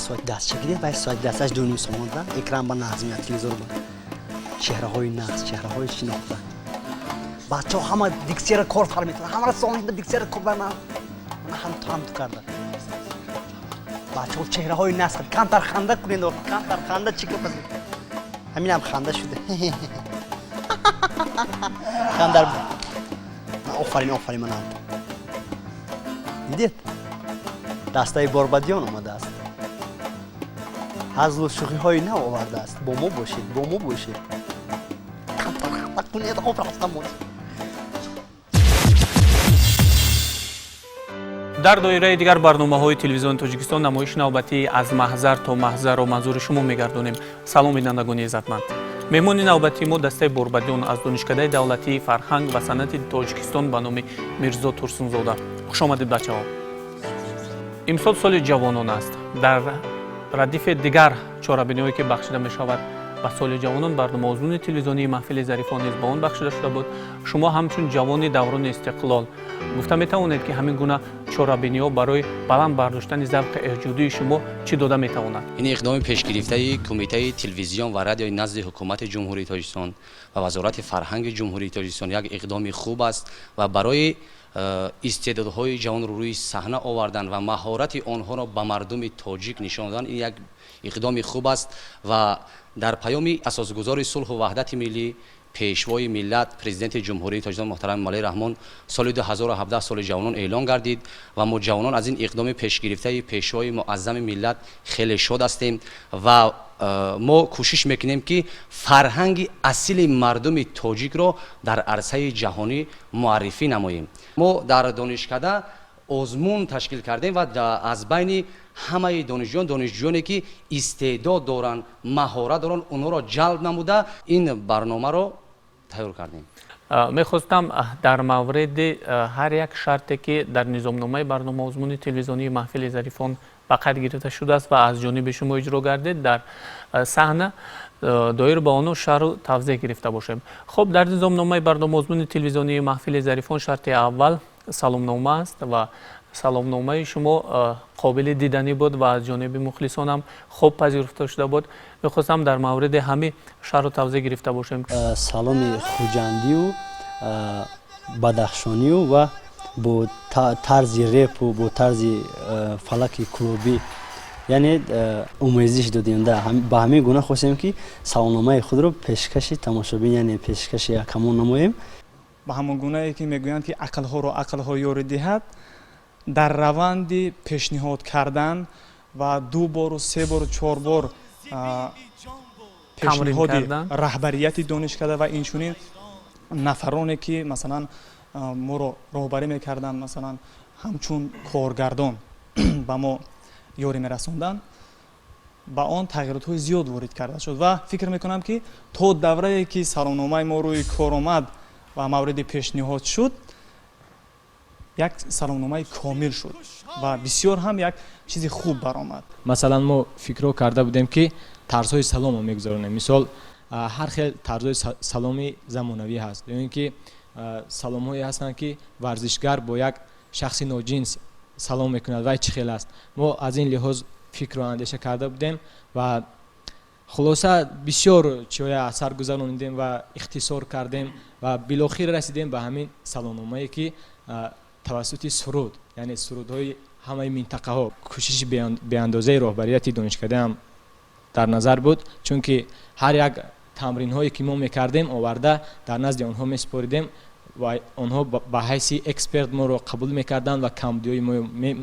Соати дастча гиред, вай соати дасташ 2,5 сомон да экран ба нағз меяд, телевизор ба чеҳраҳои нағз, чеҳраҳои шинохта. Бачаҳо ҳама диксияра кор фарметонад, ҳамара сонба диксияра кор барна ҳамту ҳамту карда. Бачаҳо чеҳраҳои нағз, камтар ханда кунед, камтар ханда. Чӣ гап, ҳаминам ханда шуда. Хандар. Офарин, офарин. Манам дидед, дастаи Борбадиён омадааст, ҳазлу шӯхиҳои нав овардааст. Бо мо бошед, бо мо бошед. Камтар ханда кунед, об рафта мо. Дар доираи дигар барномаҳои Телевизиони Тоҷикистон намоиши навбатии «Аз маҳзар то маҳзарро манзури шумо мегардонем. Салом, бинандагони иззатманд! Меҳмони навбатии мо дастаи Борбадиён аз Донишкадаи давлатии фарҳанг ва санъати Тоҷикистон ба номи Мирзо Турсунзода. Хушомадед, бачаҳо! Имсол соли ҷавонон аст. Дар радифи дигар чорабиниҳое, ки бахшида мешавад ба соли ҷавонон, барномаозмуни телевизионии «Маҳфили зарифон» низ ба он бахшида шуда буд. Шумо ҳамчун ҷавони даврони истиқлол гуфта метавонед, ки ҳамин гуна чорабиниҳо барои баланд бардоштани завқи эҷодии шумо чӣ дода метавонад? Ин иқдоми пешгирифтаи Кумитаи телевизион ва радиои назди Ҳукумати Ҷумҳурии Тоҷикистон ва Вазорати фарҳанги Ҷумҳурии Тоҷикистон як иқдоми хуб аст ва барои истеъдодҳои ҷавонро рӯи саҳна овардан ва маҳорати онҳоро ба мардуми тоҷик нишон додан, ин як иқдоми хуб аст. Ва дар паёми асосгузори сулҳу ваҳдати миллӣ, Пешвои миллат, Президенти Ҷумҳурии Тоҷикистон муҳтарам Эмомалӣ Раҳмон соли 2017 соли ҷавонон эълон гардид ва мо ҷавонон аз ин иқдоми пешгирифтаи Пешвои муаззами миллат хеле шод ҳастем ва мо кӯшиш мекунем, ки фарҳанги асили мардуми тоҷикро дар арсаи ҷаҳонӣ муаррифӣ намоем. Мо дар донишкада озмун ташкил кардем ва аз байни ҳамаи донишҷӯён донишҷӯёне, ки истеъдод доранд, маҳорат доранд, онҳоро ҷалб намуда, ин барномаро тайёр кардем. Мехостам дар мавриди ҳар як шарте, ки дар низомномаи барномаозмуни телевизионии «Маҳфили зарифон» ба қайд гирифта шудааст ва аз ҷониби шумо иҷро гардид дар саҳна, доир ба онҳо шарҳу тавзеҳ гирифта бошем. Хуб, дар низомномаи барномаозмуни телевизионии «Маҳфили зарифон» шарти аввал саломнома аст ва саломномаи шумо қобили диданӣ буд ва аз ҷониби мухлисонам хуб пазируфта шуда буд. Мехостам дар мавриди ҳамин шарҳу тавзеҳ гирифта бошем. Саломи хуҷандию бадахшонию ва бо тарзи репу бо тарзи фалаки клубӣ, яъне омезиш додем. Ба ҳамин гуна хостем, ки саломномаи худро пешкаши тамошобин, яъне пешкаши ҳакамон намоем. Ба ҳамон гунае, ки мегӯянд, ки ақлҳоро ақлҳо ёрӣ диҳад, дар раванди пешниҳод кардан ва ду бору се бору чор бор пешниҳоди раҳбарияти донишкада ва инчунин нафароне, ки масалан моро роҳбарӣ мекарданд, масалан ҳамчун коргардон ба мо ёрӣ мерасонданд, ба он тағйиротҳои зиёд ворид карда шуд. Ва фикр мекунам, ки то даврае, ки саломномаи мо рӯи кор омад ва мавриди пешниҳод шуд, як саломномаи комил шуд ва бисёр ҳам як чизи хуб баромад. Масалан, мо фикрҳо карда будем, ки тарзҳои саломро мегузаронем. Мисол, ҳар хел тарзҳои саломи замонавӣ ҳаст ё ин ки саломҳое ҳастанд, ки варзишгар бо як шахси ноҷинс салом мекунад, вай чӣ хел аст. Мо аз ин лиҳоз фикру андеша карда будем ва хулоса бисёр чиҳоя аз сар гузаронидем ва ихтисор кардем ва билохир расидем ба ҳамин саломномае, ки тавассути суруд, яъне сурудҳои ҳамаи минтақаҳо. Кӯшиши беандозаи роҳбарияти донишкадаам дар назар буд, чунки ҳар як тамринҳое, ки мо мекардем, оварда дар назди онҳо месупоридем ва онҳо ба ҳайси эксперт моро қабул мекарданд ва камбудиҳои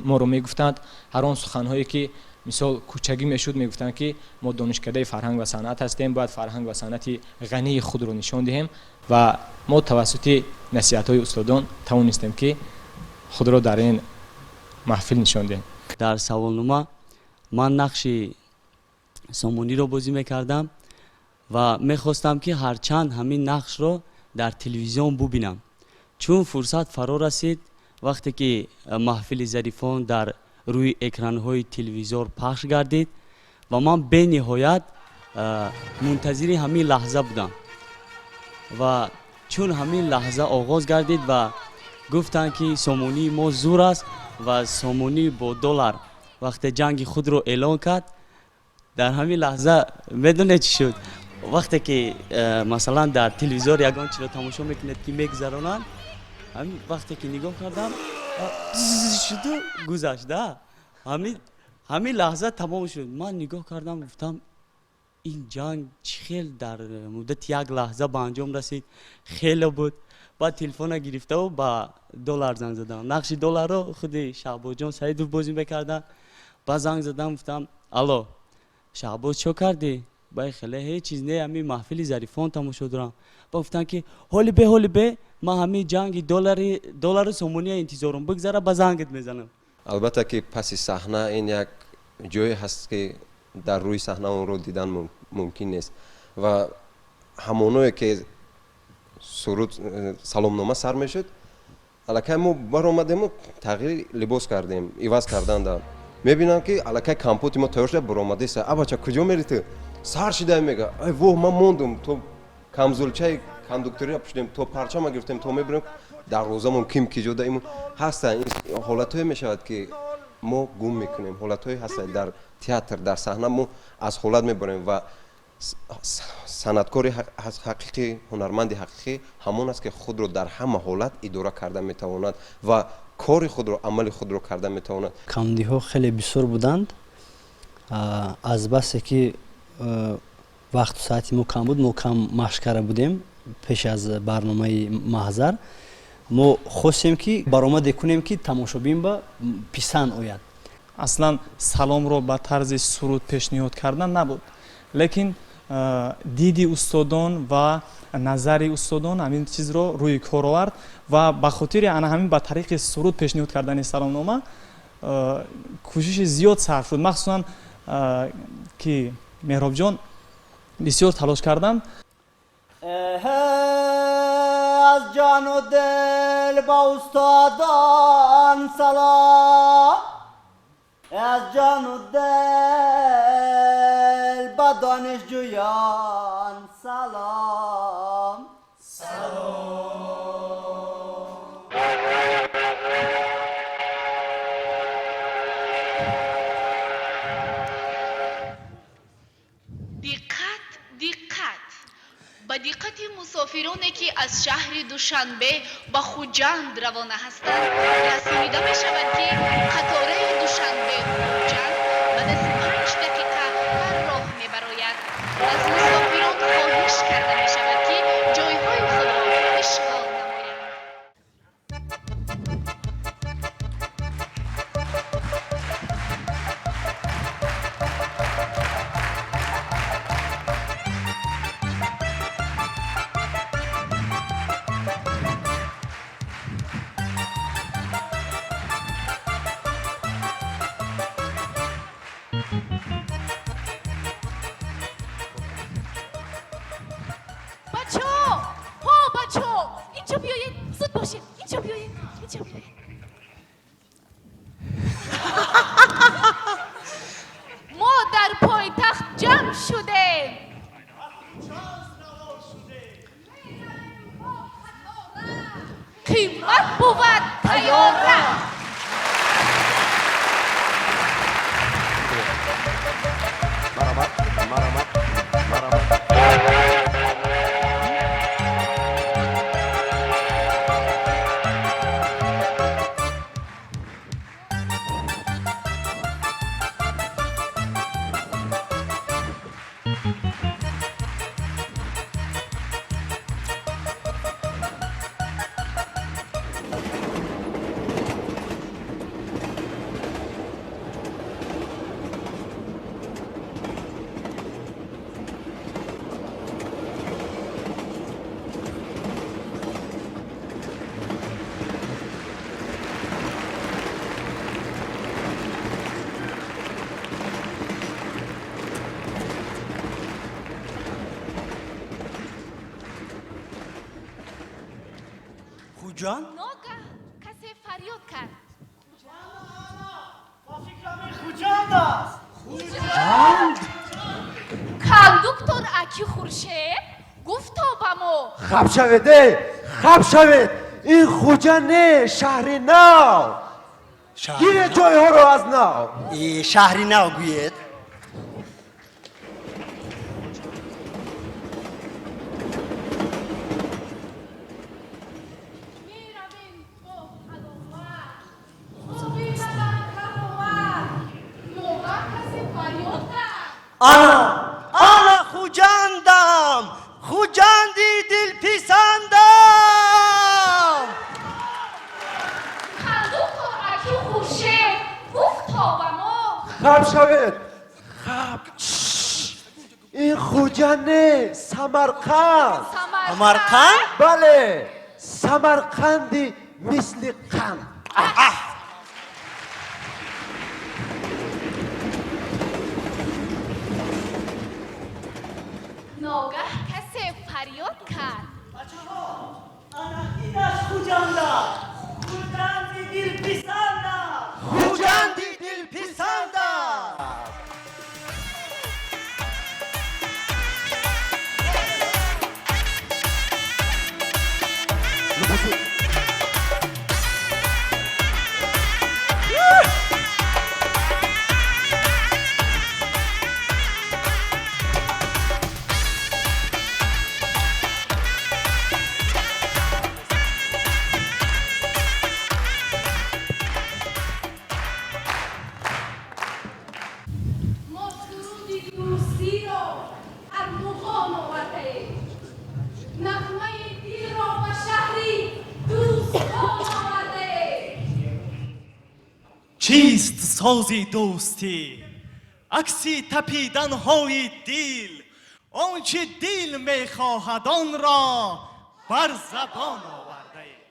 моро мегуфтанд. Ҳар он суханҳое, ки мисол кӯчагӣ мешуд, мегуфтанд, ки мо донишкадаи фарҳанг ва санъат ҳастем, бояд фарҳанг ва санъати ғании худро нишон диҳем. Ва мо тавассути насиҳатҳои устодон тавонистем, ки худро дар ин маҳфил нишон диҳем. Дар саволнома ман нақши Сомониро бозӣ мекардам ва мехостам, ки ҳарчанд ҳамин нақшро дар телевизион бубинам. Чун фурсат фаро расид, вақте ки «Маҳфили зарифон» дар рӯи экранҳои телевизор пахш гардид ва ман бениҳоят мунтазири ҳамин лаҳза будам. Ва чун ҳамин лаҳза оғоз гардид ва гуфтанд, ки сомонии мо зур аст ва сомонӣ бо доллар Вақте ҷанги худро эълон кард, дар ҳамин лаҳза медонед чӣ шуд? Вақте ки масалан дар телевизор ягон чиро тамошо мекунед, ки мегузаронанд, ҳамин вақте ки нигоҳ кардам, шуду гузашт, да, ҳамин лаҳза тамом шуд. Ман нигоҳ кардам, гуфтам, ин ҷанг чӣ хел дар муддати як лаҳза ба анҷом расид? Хеле буд. Баъд телефона гирифтаву ба Доллар занг задам. Нақши Долларро худи Шаҳбозҷон Саидов бозӣ мекарданд. Баъд занг задам, гуфтам: «Алло, Шаҳбоз, чо кардӣ?» Бай хеле ҳеҷ чиз не, ҳамин маҳфили Зарифон тамошо дорам. Ба гуфтам, ки ҳоли бе, ҳоли бе, ман ҳамин ҷанги доллару сомония интизорум, бигзара, ба зангат мезанам. Албатта ки паси саҳна ин як ҷое ҳаст, ки дар рӯи саҳна онро дидан мумкин нест. Ва ҳамоное ки суруд саломнома сар мешуд, аллакай мо баромадему тағйири либос кардем, иваз карданда мебинам, ки аллакай компоти мо тайёр шуда баромадеса. «А бача, куҷо мери ту?» Сар шида мега: «Ай воҳ, ман мондум». То камзулчаи кондуктория пушидем, то парчама гирифтем, то мебинем дарвозамон ким ки ҷо даимон ҳастанд. Ҳолатҳое мешавад, ки мо гум мекунем, ҳолатҳое ҳастанд дар театр, дар саҳна мо аз ҳолат мебарем. Ва санъаткори ҳақиқӣ, ҳунарманди ҳақиқӣ ҳамон аст, ки худро дар ҳама ҳолат идора карда метавонад ва кори худро, амали худро карда метавонад. Камдиҳо хеле бисёр буданд. Аз басе ки вақту соати мо кам буд, мо кам машқ карда будем. Пеш аз барномаи маҳзар мо хостем, ки баромаде кунем, ки тамошобин ба писанд ояд. Аслан саломро ба тарзи суруд пешниҳод кардан набуд, лекин диди устодон ва назари устодон ҳамин чизро рӯи кор овард ва ба хотири ана ҳамин ба тариқи суруд пешниҳод кардани саломнома кӯшиши зиёд сарф шуд, махсусан ки Меҳробҷон бисёр талош карданд. Аз ҷону дил ба устодон салом, аз ҷону дил ба донишҷӯён салом, салом. Диққат, диққат! Ба диққати мусофироне, ки аз шаҳри Душанбе ба Хуҷанд равона ҳастанд, расонида мешавад, ки қатораи Душанбе Хуҷанд баъд аз 5 дақиқа ба роҳ мебарояд. Аз мусофирон хоҳиш карда мешавад, ки ҷойҳои худро ишғол намоянд. Бачо, ҳо, бачо, инҷо биёед, зуд бошед, инҷо биёед, инҷо биёед. Мо дар пойтахт ҷамъ шудем. Қимат бувад тайёра. Марҳамат, марҳамат, марҳамат. Хуҷанд. Ногаҳ касе фарёд кард. Хуҷанд аст. Хуҷанд. Кондуктор аки Хуршед гуфто ба мо. Хап шавед, э, хап шавед! Ин Хуҷанд не, шаҳри нав, Гиред ҷойҳоро аз нав. Шаҳри нав гӯед. Ана, ана Хуҷандам, Хуҷанди дилписандам. Кондуктор аки Хуршед гуфт то ба мо. Хаб шавед, хаб. Ин Хуҷанд не, Самарқанд. Самарқанд? Бале, Самарқанди мисли қанд. Ногаҳ касе фарёд кард. Бачаҳо, ана инаш Хуҷанда, Хуҷанди дилписанда, Хуҷанди дилписанда. Мо суруди дӯстиро армуғон овардаем. Нағмаи дилро ба шаҳри дӯстон овардаем. Чист сози дӯстӣ? Акси тапиданҳои дил. Он чи дил мехоҳад, онро бар забон овардаем.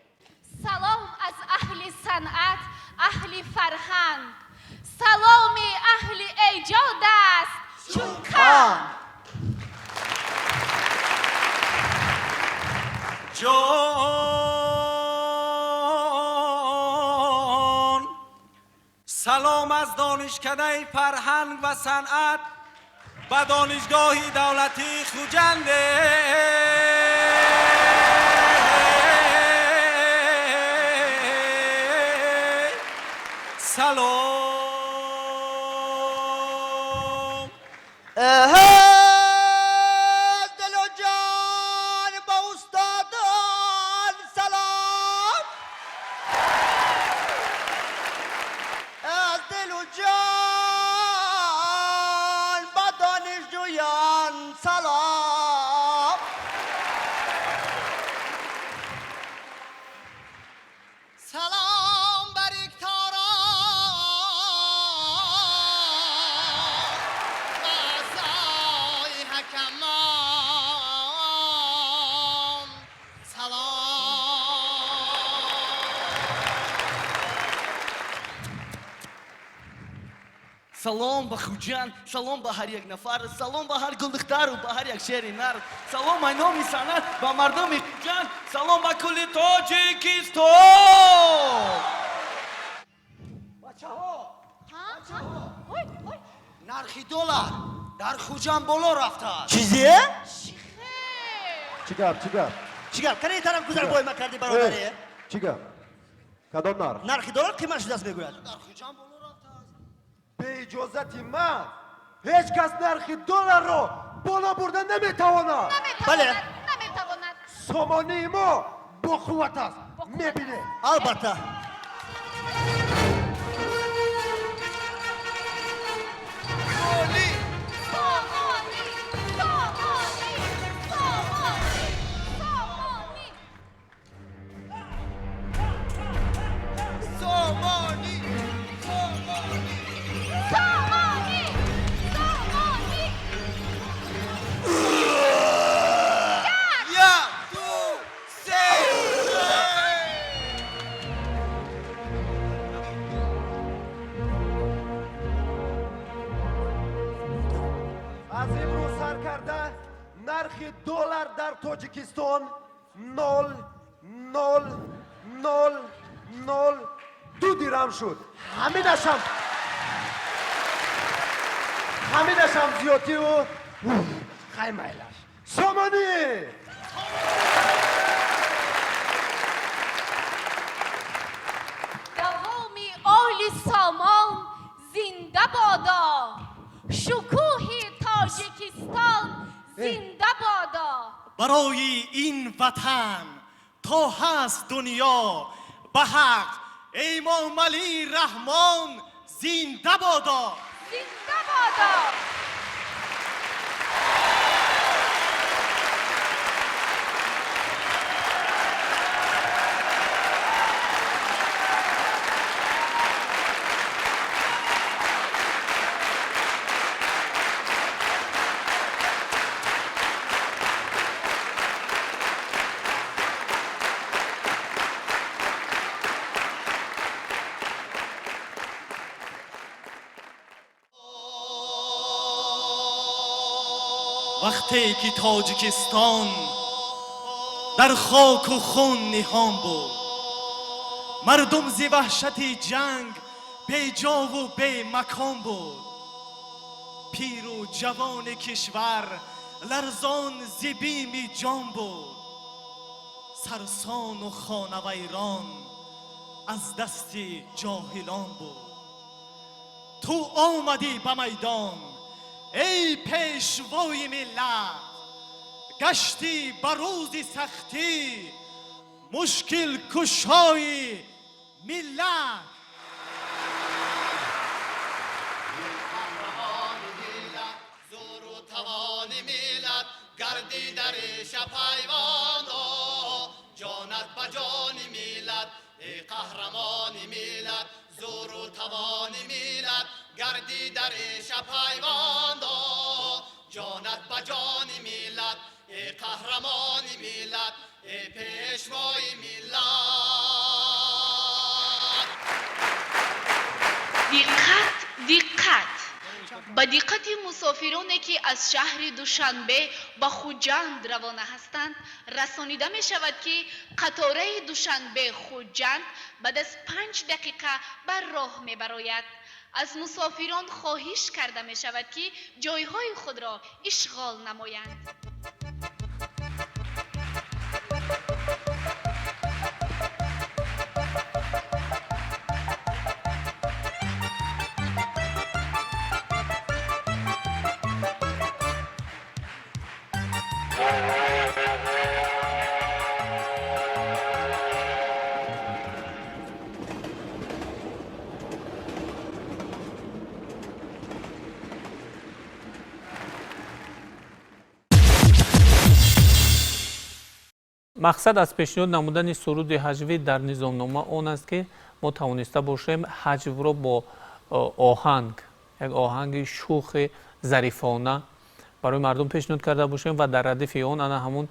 Салом аз аҳли санъат, аҳли фарҳанг. Саломи аҳли эҷод аст чун қанд. Ҷон, салом аз Донишкадаи фарҳанг ва санъат ба Донишгоҳи давлатии Хуҷанде. Салом. Дилу ҷон ба устодон салом. Аз дилу ҷон ба донишҷӯён салом. Салом бар ректорон ва аъзои ҳакамон. Салом. Салом ба Хуҷанд, салом ба ҳар як нафар, салом ба ҳар гулдухтару ба ҳар як шери нар. Салом ай номи санъат ба мардуми Хуҷанд, салом ба кулли Тоҷикистон. Бачаҳо, нархи доллар дар Хуҷанд боло рафтааст. Чизе? Чӣ гап, чӣ гап? Чӣ гап? Кане тараф гузар бой макарди, бародаре. Чӣ гап? Кадом нарх? Нархи доллар қимат шудааст, мегӯяд. Бе иҷозати ман ҳеҷ кас нархи долларро боло бурда наметавонад. Бале. Наметавонад. Сомонии мо боқувват аст, мебинед. Албатта. Сомонӣ, сомонӣ, сомонӣ, сомонӣ. Сомонӣ, Сомонӣ, сомонӣ. Як, ду, се. Аз имрӯз сар карда нархи доллар дар Тоҷикистон 0,0002 дирам шуд. Ҳаминашам зиёдтиву хай, майлаш. Сомонӣ. Давоми оли Барои ин ватан то ҳаст дунё ба ҳақ Эмомалӣ Раҳмон зинда бодо! Зинда бодо! Вақте ки Тоҷикистон дар хоку хун ниҳон буд, мардум зи ваҳшати ҷанг беҷову бемакон буд. Пиру ҷавони кишвар ларзон зи бими ҷон буд. Сарсону хонавайрон аз дасти ҷоҳилон буд. Ту омадӣ ба майдон, эй пешвои миллат, гаштӣ ба рӯзи сахтӣ мушкилкушои миллат. Қаҳрамони миллат, зӯру тавони миллат, гардӣ дар реша пайвандо, ҷонат ба ҷони миллат. Эй қаҳрамони миллат, зӯру тавони миллат, гардӣ дар реша пайвандо, ҷонат ба ҷони миллат. Эй қаҳрамони миллат, эй пешвои миллат. Диққат, диққат! Ба диққати мусофироне ки аз шаҳри Душанбе ба Хуҷанд равона ҳастанд, расонида мешавад, ки қатораи Душанбе-Хуҷанд баъд аз 5 дақиқа бар роҳ мебарояд. Аз мусофирон хоҳиш карда мешавад, ки ҷойҳои худро ишғол намоянд. Мақсад аз пешниҳод намудани суруди ҳаҷвӣ дар низомнома он аст, ки мо тавониста бошем ҳаҷвро бо оҳанг, як оҳанги шӯхи зарифона барои мардум пешниҳод карда бошем ва дар радифи он ана ҳамун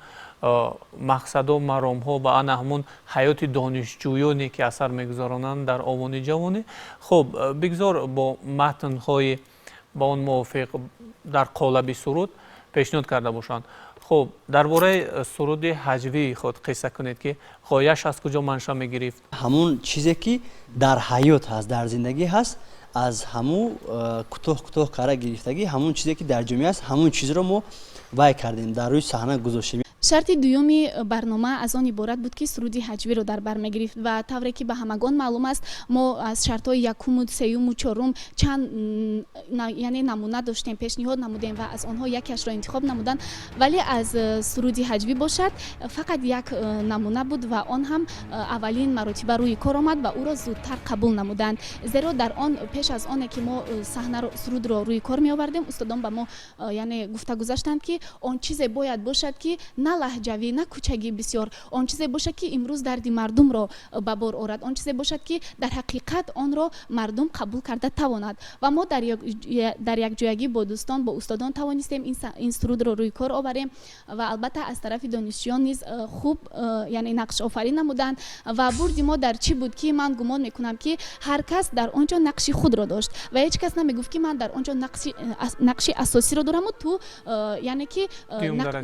мақсаду маромҳо ва ана ҳамун ҳаёти донишҷӯёне ки асар мегузаронанд дар овони ҷавонӣ. Хуб, бигзор бо матнҳои ба он мувофиқ дар қолаби суруд пешниҳод карда бошанд. Хуб, дар бораи суруди ҳаҷвии худ қисса кунед, ки ғояш аз куҷо манша мегирифт? Ҳамун чизе ки дар ҳаёт ҳаст, дар зиндагӣ ҳаст, аз ҳамун кӯтоҳ кӯтоҳ кара гирифтагӣ, ҳамун чизе ки дар ҷомеа аст, ҳамун чизро мо вай кардем, дар рӯи саҳна гузоштем. Шарти дуюми барнома аз он иборат буд, ки суруди ҳаҷвиро дар бар мегирифт ва тавре ки ба ҳамагон маълум аст, мо аз шартҳои якуму сеюму чорум чанд яъне намуна доштем, пешниҳод намудем ва аз онҳо якеашро интихоб намуданд, вале аз суруди ҳаҷвӣ бошад фақат як намуна буд ва он ҳам аввалин маротиба рӯи кор омад ва ӯро зудтар қабул намуданд. Зеро дар он пеш аз оне ки мо саҳнаро сурудро рӯи кор меовардем, устодон ба мо яъне гуфта гузаштанд, ки он чизе бояд бошад, ки на лаҳҷавӣ, на кӯчагӣ бисёр, он чизе бошад, ки имрӯз дарди мардумро ба бор орад, он чизе бошад, ки дар ҳақиқат онро мардум қабул карда тавонад. Ва мо дар якҷоягӣ бо дӯстон, бо устодон тавонистем ин сурудро рӯи кор оварем ва албатта аз тарафи донишҷӯён низ хуб яъне нақшофарӣ намуданд. Ва бурди мо дар чӣ буд, ки ман гумон мекунам, ки ҳар кас дар он ҷо нақши худро дошт ва ҳеҷ кас намегуфт, ки ман дар он ҷо нақши асосиро дораму ту яъне ки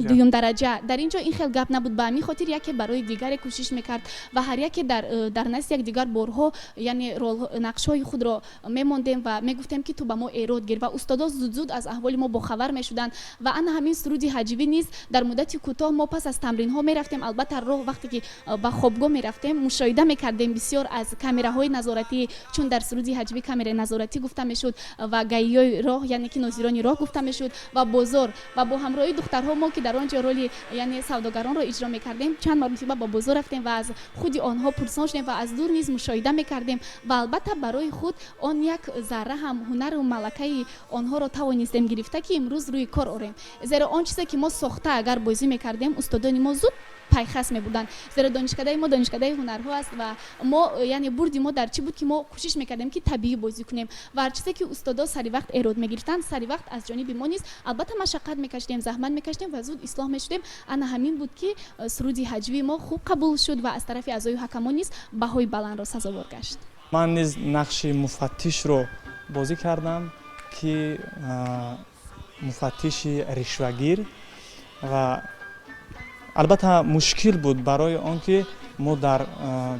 дуюм дараҷа. Дар ин ҷо ин хел гап набуд. Ба ҳамин хотир яке барои дигаре кӯшиш мекард ва ҳар яке дар назди якдигар борҳо яъне нақшҳои худро мемондем ва мегуфтем, ки ту ба мо эрод гир, ва устодо зуд-зуд аз аҳволи мо бохабар мешуданд. Ва ана ҳамин суруди ҳаҷвӣ низ дар муддати кӯтоҳ мо пас аз тамринҳо мерафтем. Албатта роҳ вақте ки ба хобгоҳ мерафтем, мушоҳида мекардем бисёр аз камераҳои назоратӣ, чун дар суруди ҳаҷвӣ камераи назоратӣ гуфта мешуд ва гаиёи роҳ, яъне ки нозирони роҳ гуфта мешуд, ва бозор, ва бо ҳамроҳии духтарҳо мо, ки дар он ҷо роли яъне Яъне савдогаронро иҷро мекардем, чанд маротиба ба бозор рафтем ва аз худи онҳо пурсон шудем ва аз дур низ мушоҳида мекардем ва албатта барои худ он як зарра ҳам ҳунару малакаи онҳоро тавонистем гирифта, ки имрӯз рӯи кор орем. Зеро он чизе ки мо сохта агар бозӣ мекардем, устодони мо зуд пайхас мебуданд, зеро донишкадаи мо донишкадаи ҳунарҳо аст. Ва мо, яъне бурди мо дар чӣ буд, ки мо кӯшиш мекардем, ки табиӣ бозӣ кунем ва ҳар чизе ки устодо сари вақт эрод мегирифтанд, сари вақт аз ҷониби мо низ албатта машаққат мекашидем, заҳмат мекашидем ва зуд ислоҳ мешудем. Ана ҳамин буд, ки суруди ҳаҷвии мо хуб қабул шуд ва аз тарафи аъзои ҳакамон низ баҳои баландро сазовор гашт. Ман низ нақши муфаттишро бозӣ кардам, ки муфаттиши ришвагир, ва албатта мушкил буд, барои он ки мо дар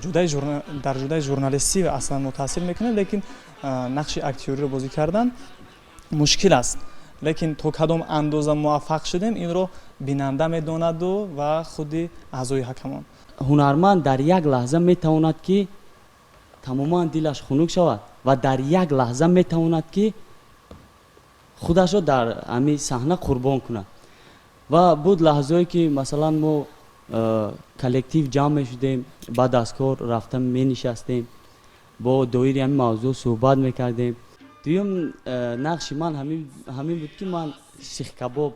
ҷудаи журналистӣ аслан мо таҳсил мекунем, лекин нақши актёриро бозӣ кардан мушкил аст. Лекин то кадом андоза муваффақ шудем, инро бинанда медонаду ва худи аъзои ҳакамон. Ҳунарманд дар як лаҳза метавонад, ки тамоман дилаш хунук шавад, ва дар як лаҳза метавонад, ки худашро дар ҳамин саҳна қурбон кунад. Ва буд лаҳзое, ки масалан мо коллектив ҷамъ мешудем, баъд аз кор рафта менишастем, бо доири ҳамин мавзӯъ суҳбат мекардем. Дуюм нақши ман ҳамин буд, ки ман сихкабоб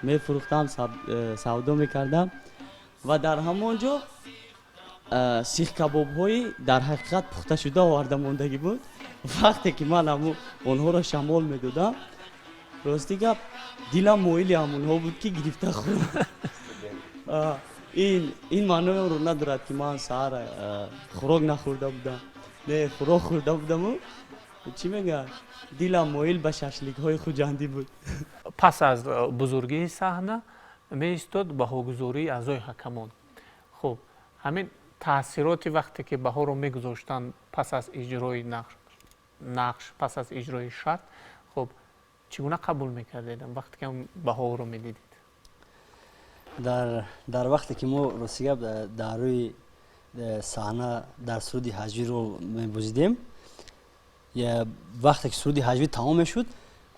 мефурӯхтам, савдо мекардам ва дар ҳамон ҷо сихкабобҳои дар ҳақиқат пухташуда оварда мондагӣ буд. Вақте ки ман онҳоро шамол медодам, рости гап, дилам моили ҳамонҳо буд, ки гирифта хӯрам. Ин маънои онро надорад, ки ман саҳар хӯрок нахӯрда будам. Не, хӯрок хӯрда будаму, чӣ мегӯяд, дилам моил ба шашликҳои хуҷандӣ буд. Пас аз бузургии саҳна меистод баҳогузории аъзои ҳакамон. Хуб, ҳамин таъсироти вақте ки баҳоро мегузоштанд пас аз иҷрои нақш, пас аз иҷрои шарт, хуб, чӣ гуна қабул мекардед, вақте ки баҳоро медидед? Дар вақте ки мо, рости гап, дар рӯи саҳна дар суруди ҳаҷвиро мебозидем, вақте ки суруди ҳаҷвӣ тамом мешуд,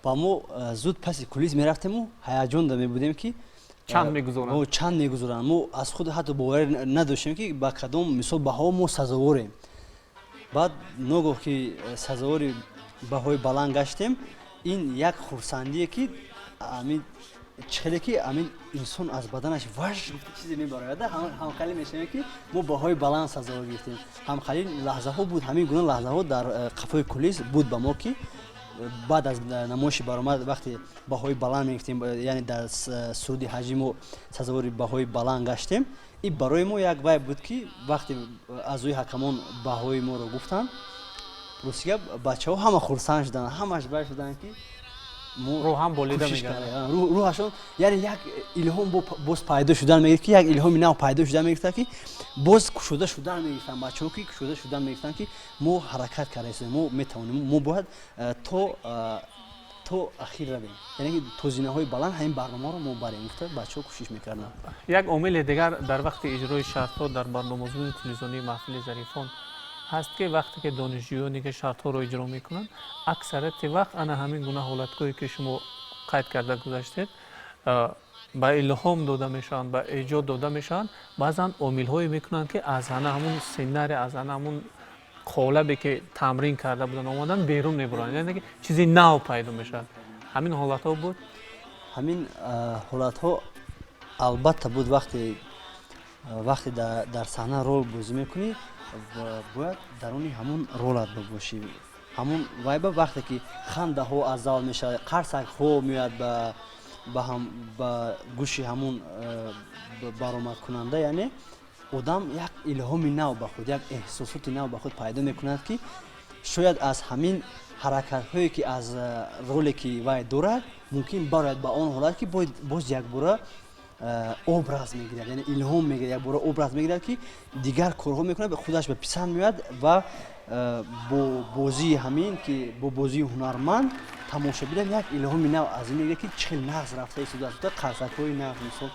ба мо зуд паси кулис мерафтему ҳаяҷон мебудем, ки чанд мегузоранд. Чанд мегузоранд. Мо аз худ ҳатто боварӣ надоштем, ки ба кадом мисол баҳо мо сазоворем. Баъд ногоҳ ки сазовори баҳои баланд гаштем, ин як хурсандие, ки амин хеле ки амин инсон аз баданаш ваш гуфта чизе мебарояд, ҳамхалӣ мешавем, ки мо баҳои баланд сазовор гирифтем. Ҳамхали лаҳзаҳо буд, ҳамин гуна лаҳзаҳо дар қафои кулис буд ба мо, ки баъд аз намоиши баромад вақте баҳои баланд мегирифтем, яъне дар суруди ҳаҷвӣ мо сазовори баҳои баланд гаштем, ин барои мо як вай буд, ки вақте аъзои ҳакамон баҳои моро гуфтанд, рости гап, бачаҳо ҳама хурсанд шуданд, ҳамаш бай шуданд, ки рӯҳам болида мегардад. Рӯҳашон, яъне як илҳом боз пайдо шудан мегирифт, ки як илҳоми нав пайдо шудан мегирифтад, ки боз кушода шудан мегирифтанд бачаҳо, ки кушода шудан мегирифтанд, ки мо ҳаракат кардаистем, мо метавонем, мо бояд то ахир равем, яъне ки то зинаҳои баланд ҳамин барномаро мо барем, гуфта бачаҳо кӯшиш мекарданд. Як омили дигар дар вақти иҷрои шартҳо дар барномаозмуни телевизионии маҳфили зарифон ҳаст, ки вақте ки донишҷӯёне ки шартҳоро иҷро мекунанд, аксарияти вақт ана ҳамин гуна ҳолатҳое, ки шумо қайд карда гузаштед, ба илҳом дода мешаванд, ба эҷод дода мешаванд. Баъзан омилҳое мекунанд, ки аз ана ҳамун сценарий, аз ана ҳамун қолабе, ки тамрин карда буданд, омадан берун мебуранд, яъне ки чизи нав пайдо мешавад. Ҳамин ҳолатҳо буд? Ҳамин ҳолатҳо албатта буд. Вақте дар саҳна рол бозӣ мекунӣ, бояд даруни ҳамун ролат бошӣ, ҳамун вайба. Вақте ки хандаҳо аз зал мешавад, қарсакҳо меояд ба гӯши ҳамун баромадкунанда, яъне одам як илҳоми нав ба худ, як эҳсосоти нав ба худ пайдо мекунад, ки шояд аз ҳамин ҳаракатҳое, ки аз роле, ки вай дорад, мумкин барояд ба он ҳолат, ки боз якбора образ мегирад, яъне илҳом мегирад, якбора образ мегирад, ки дигар корҳо мекунад, худаш ба писанд меояд ва бо бозии ҳамин, ки бо бозии ҳунарманд тамошобинам як илҳоми нав аз ин мегирад, ки чӣ хел нағз рафта истодааст. Қарсакҳои нағз, мисол,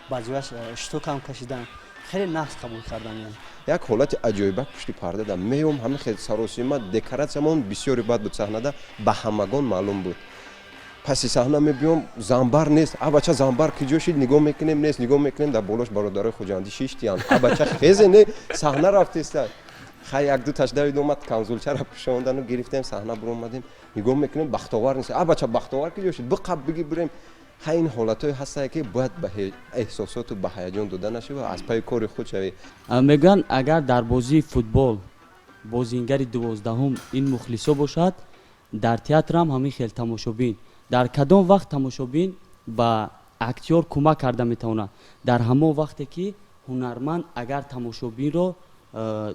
баъзеҳояш штокам кашидан, хеле нағз қабул кардан. Яъне як ҳолати аҷоибак пушти парда меом, ҳамин хел саросима, декоратсиямон бисёре бад буд, саҳнада ба ҳамагон маълум буд. Паси саҳна мебиём, занбар нест. А бача, занбар киҷо шид? Нигоҳ мекунем, нест. Нигоҳ мекунем, дар болош бародарои хуҷандӣ шиштиянд. А бача, хезе, не, саҳна рафтеста. Хай, як ду таш давид, омад, камзулчара пӯшондану гирифтем, саҳна биромадем. Нигоҳ мекунем, Бахтовар нест. А бача, Бахтовар киҷо шид? Биқаб, биги, бирем. Хай, ин ҳолатҳое ҳастае, ки бояд ба эҳсосоту ба ҳаяҷон дода нашавӣ, аз пайи кори худ шавӣ. Мегӯянд, агар дар бозии футбол бозингари 12-ум ин мухлисо бошад, дар театрам ҳамин хел тамошобин. Дар кадом вақт тамошобин ба актёр кӯмак карда метавонад? Дар ҳамон вақте ки ҳунарманд агар тамошобинро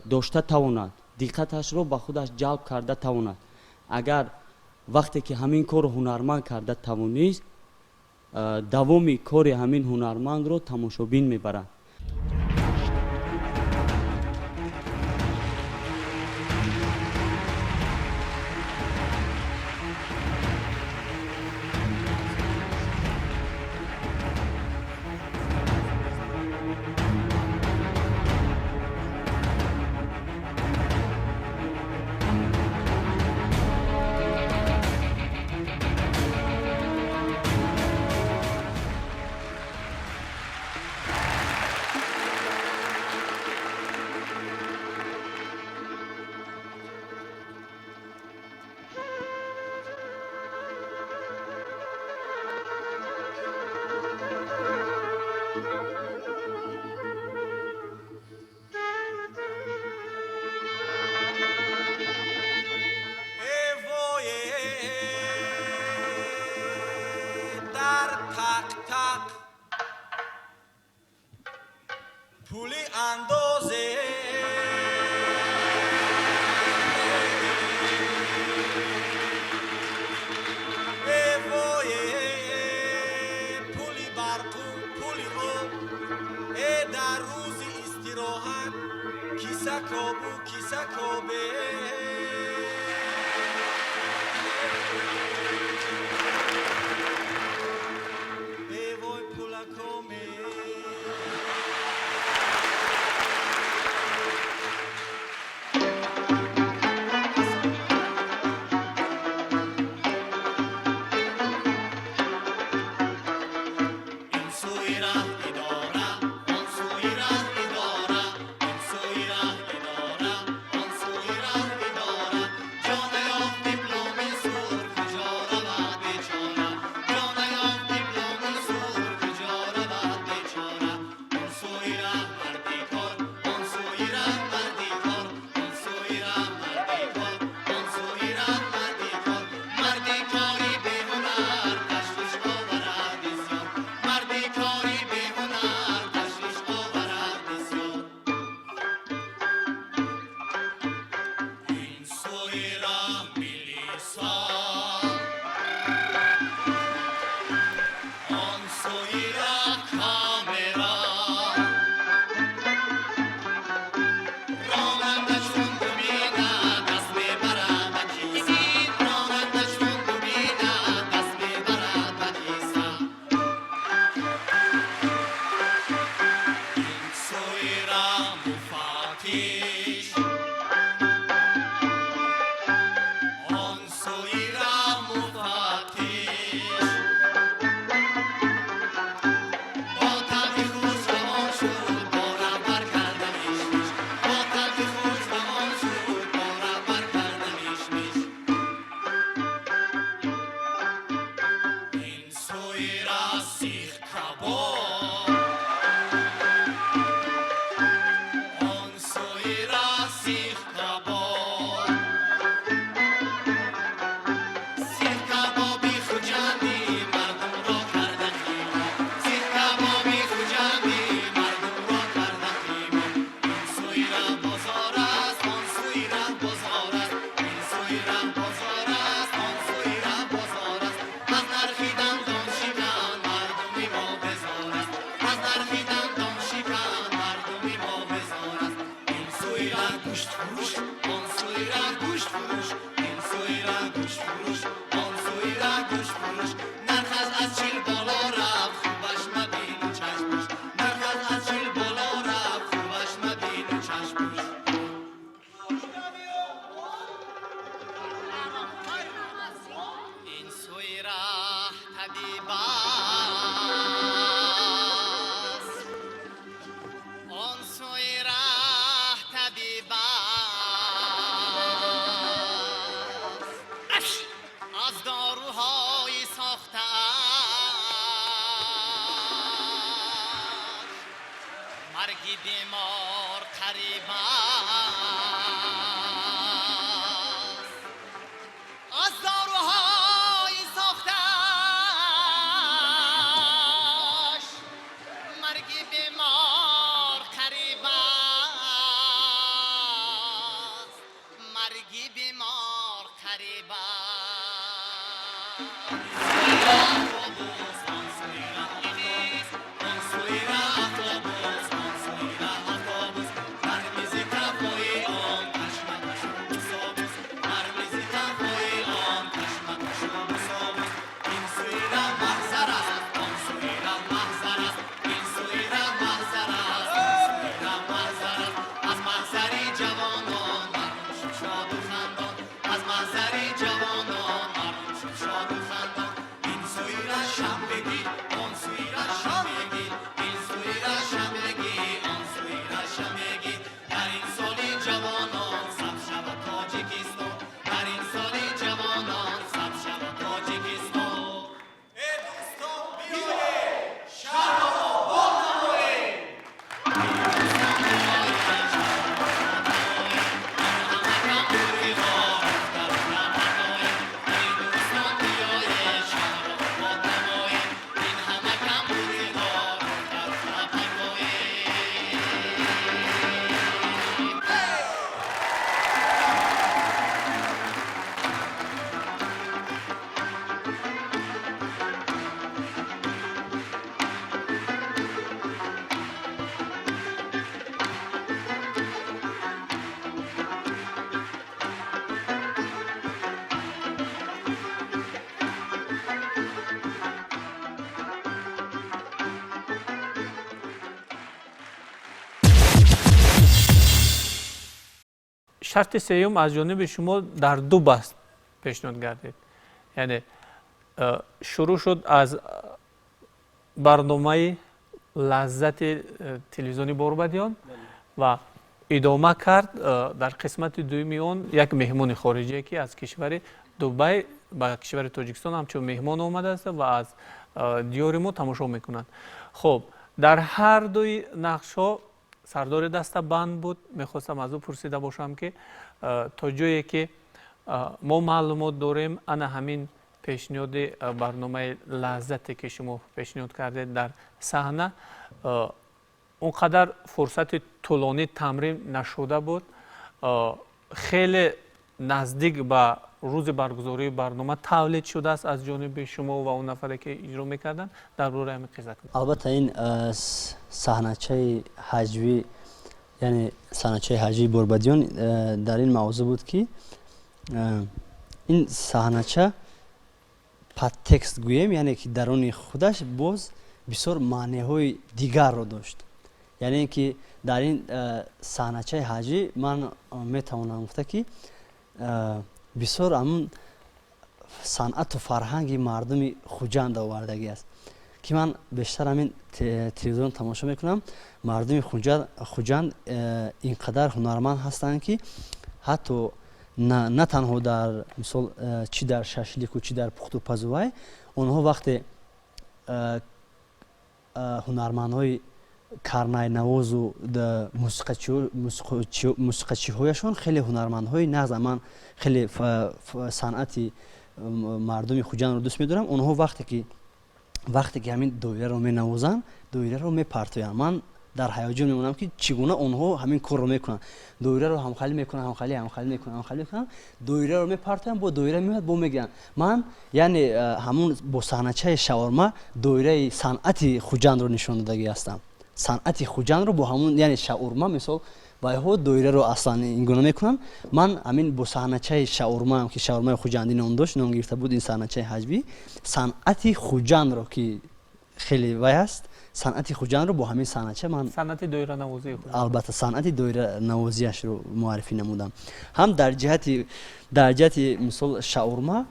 дошта тавонад, диққаташро ба худаш ҷалб карда тавонад. Агар вақте ки ҳамин корро ҳунарманд карда тавонист, давоми кори ҳамин ҳунармандро тамошобин мебарад. Пули андозе. Эвое, пули барқу пули об. Э, дар рӯзи истироҳат киса кобу киса кобе. Эвой, пулакоме. Ин сӯи раҳ идора, он сӯи раҳ идора, ин сӯи раҳ идора, он сӯи раҳ идора. Ҷо наёфт дипломи сур, куҷо равад бечора? Ҷо наёфт дипломи сур, куҷо равад бечора? Он сӯи раҳ марди кор, он сӯи раҳ марди кор, он сӯи раҳ марди кор, он сӯи раҳ марди кор. Марди кори беҳунар ташвиш оварад бисёр. Марди кори беҳунар ташвиш оварад бисёр. Ин сӯи раҳ милиса, он сӯи раҳ камера. Ронанда чун бибинад, даст мебарад ба киса. Ронанда чун бибинад, даст мебарад ба киса. Ин сӯи раҳ муфаттиш, он сӯи раҳ муфаттиш. Бо табъи хуш равон шуд, бо раҳбар карда мишмиш. Бо табъи хуш равон шуд, бо раҳбар карда мишмиш. Ин сӯи раҳ сих кабоб, он сӯи раҳ сих кабоб. Сих кабоби хуҷандӣ мардумро карда химо. Сих кабоби хуҷандӣ мардумро карда химо. Ин сӯи раҳ бозор аст, он сӯи раҳ бозор аст. Ин сӯи раҳ бозор аст, он сӯи раҳ бозор аст. Аз нархи дандон шикан мардуми мо безор аст. Аз нархи дандон шикан мардуми мо безор аст. Ин сӯи раҳ гӯштфурӯш, он сӯи раҳ гӯштфурӯш. Ин сӯи раҳ гӯштфурӯш, он сӯи раҳ гӯштфурӯш. Нархаш аз 40 боло рафт, хубаш мабину чашмпӯш. Нархаш аз 40 боло рафт, хубаш мабину чашмпӯш. Ин сӯи раҳ Шарти сеюм аз ҷониби шумо дар ду баст пешниҳод гардид, яъне шурӯъ шуд аз барномаи лаззати телевизиони Борбадиён ва идома кард дар қисмати дуюми он як меҳмони хориҷие, ки аз кишвари Дубай ба кишвари Тоҷикистон ҳамчун меҳмон омадааст ва аз диёри мо тамошо мекунад. Хуб, дар ҳар дуи нақшҳо сардори даста банд буд. Мехостам аз ӯ пурсида бошам, ки то ҷое ки мо маълумот дорем, ана ҳамин пешниҳоди барномаи лаззате, ки шумо пешниҳод кардед дар саҳна, он қадар фурсати тӯлонӣ тамрин нашуда буд, хеле наздик ба рӯзи баргузории барнома тавлид шудааст аз ҷониби шумо ва он нафаре, ки иҷро мекарданд. Дар бораи ҳамин қисса. Албатта, ин саҳначаи ҳаҷвӣ, яъне саҳначаи ҳаҷвии Борбадиён дар ин мавзӯъ буд, ки ин саҳнача подтекст гӯем, яъне ки даруни худаш боз бисёр маънеҳои дигарро дошт. Яъне ки дар ин саҳначаи ҳаҷвӣ ман метавонам гуфта, ки бисёр ҳамун санъату фарҳанги мардуми Хуҷанд овардагӣ аст, ки ман бештар ҳамин телевизион тамошо мекунам. Мардуми Хуҷанд ин қадар ҳунарманд ҳастанд, ки ҳатто на танҳо дар мисол чӣ дар шашлику, чӣ дар пухту пазувай, онҳо вақте ҳунармандҳои карнайнавозу мусиқачиҳояшон хеле ҳунармандҳои нағз. Ман хеле санъати мардуми Хуҷандро дӯст медорам. Онҳо вақте ки ҳамин доираро менавозанд, доираро мепартоянд. Ман дар ҳаяҷон мемонам, ки чӣ гуна онҳо ҳамин корро мекунанд. Доираро ҳамхалӣ мекунанд, ҳамхалӣ, ҳамхалӣ мекунанд, ҳамхалӣ мекунанд, доираро мепартоянд, бо доира меояд, бо мегиранд. Ман яъне ҳамун бо саҳначаи шаурма доираи санъати Хуҷандро нишон додагӣ ҳастам. Санъати Хуҷандро бо ҳамун, яъне шаурма, мисол, вайҳо доираро аслан ин гуна мекунанд. Ман ҳамин бо саҳначаи шаурмаам, ки шаурмаи хуҷандӣ ном дошт, ном гирифта буд ин саҳначаи ҳаҷвӣ, санъати Хуҷандро, ки хеле вай аст, санъати Хуҷандро бо ҳамин саҳнача ман Санъати доиранавозии. Албатта, санъати доиранавозиашро муаррифӣ намудам. Ҳам дар ҷиҳати мисол шаурма,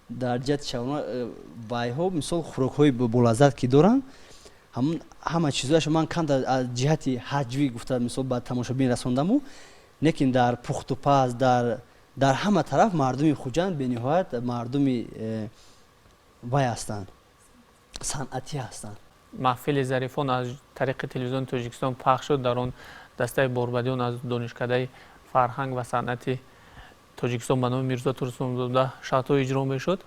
дар ҷиҳати шаурма вайҳо мисол хӯрокҳои болаззат ки доранд, ҳамун ҳама чизояшо ман камтар аз ҷиҳати ҳаҷвӣ гуфта, мисол, ба тамошобин расондаму, лекин дар пухту паз, дар ҳама тараф мардуми Хуҷанд бениҳоят мардуми вай ҳастанд, санъатӣ ҳастанд. Маҳфили зарифон аз тариқи телевизиони Тоҷикистон пахш шуд. Дар он дастаи Борбадиён аз Донишкадаи фарҳанг ва санъати Тоҷикистон ба номи Мирзо Турсунзода шартҳо иҷро мешуд.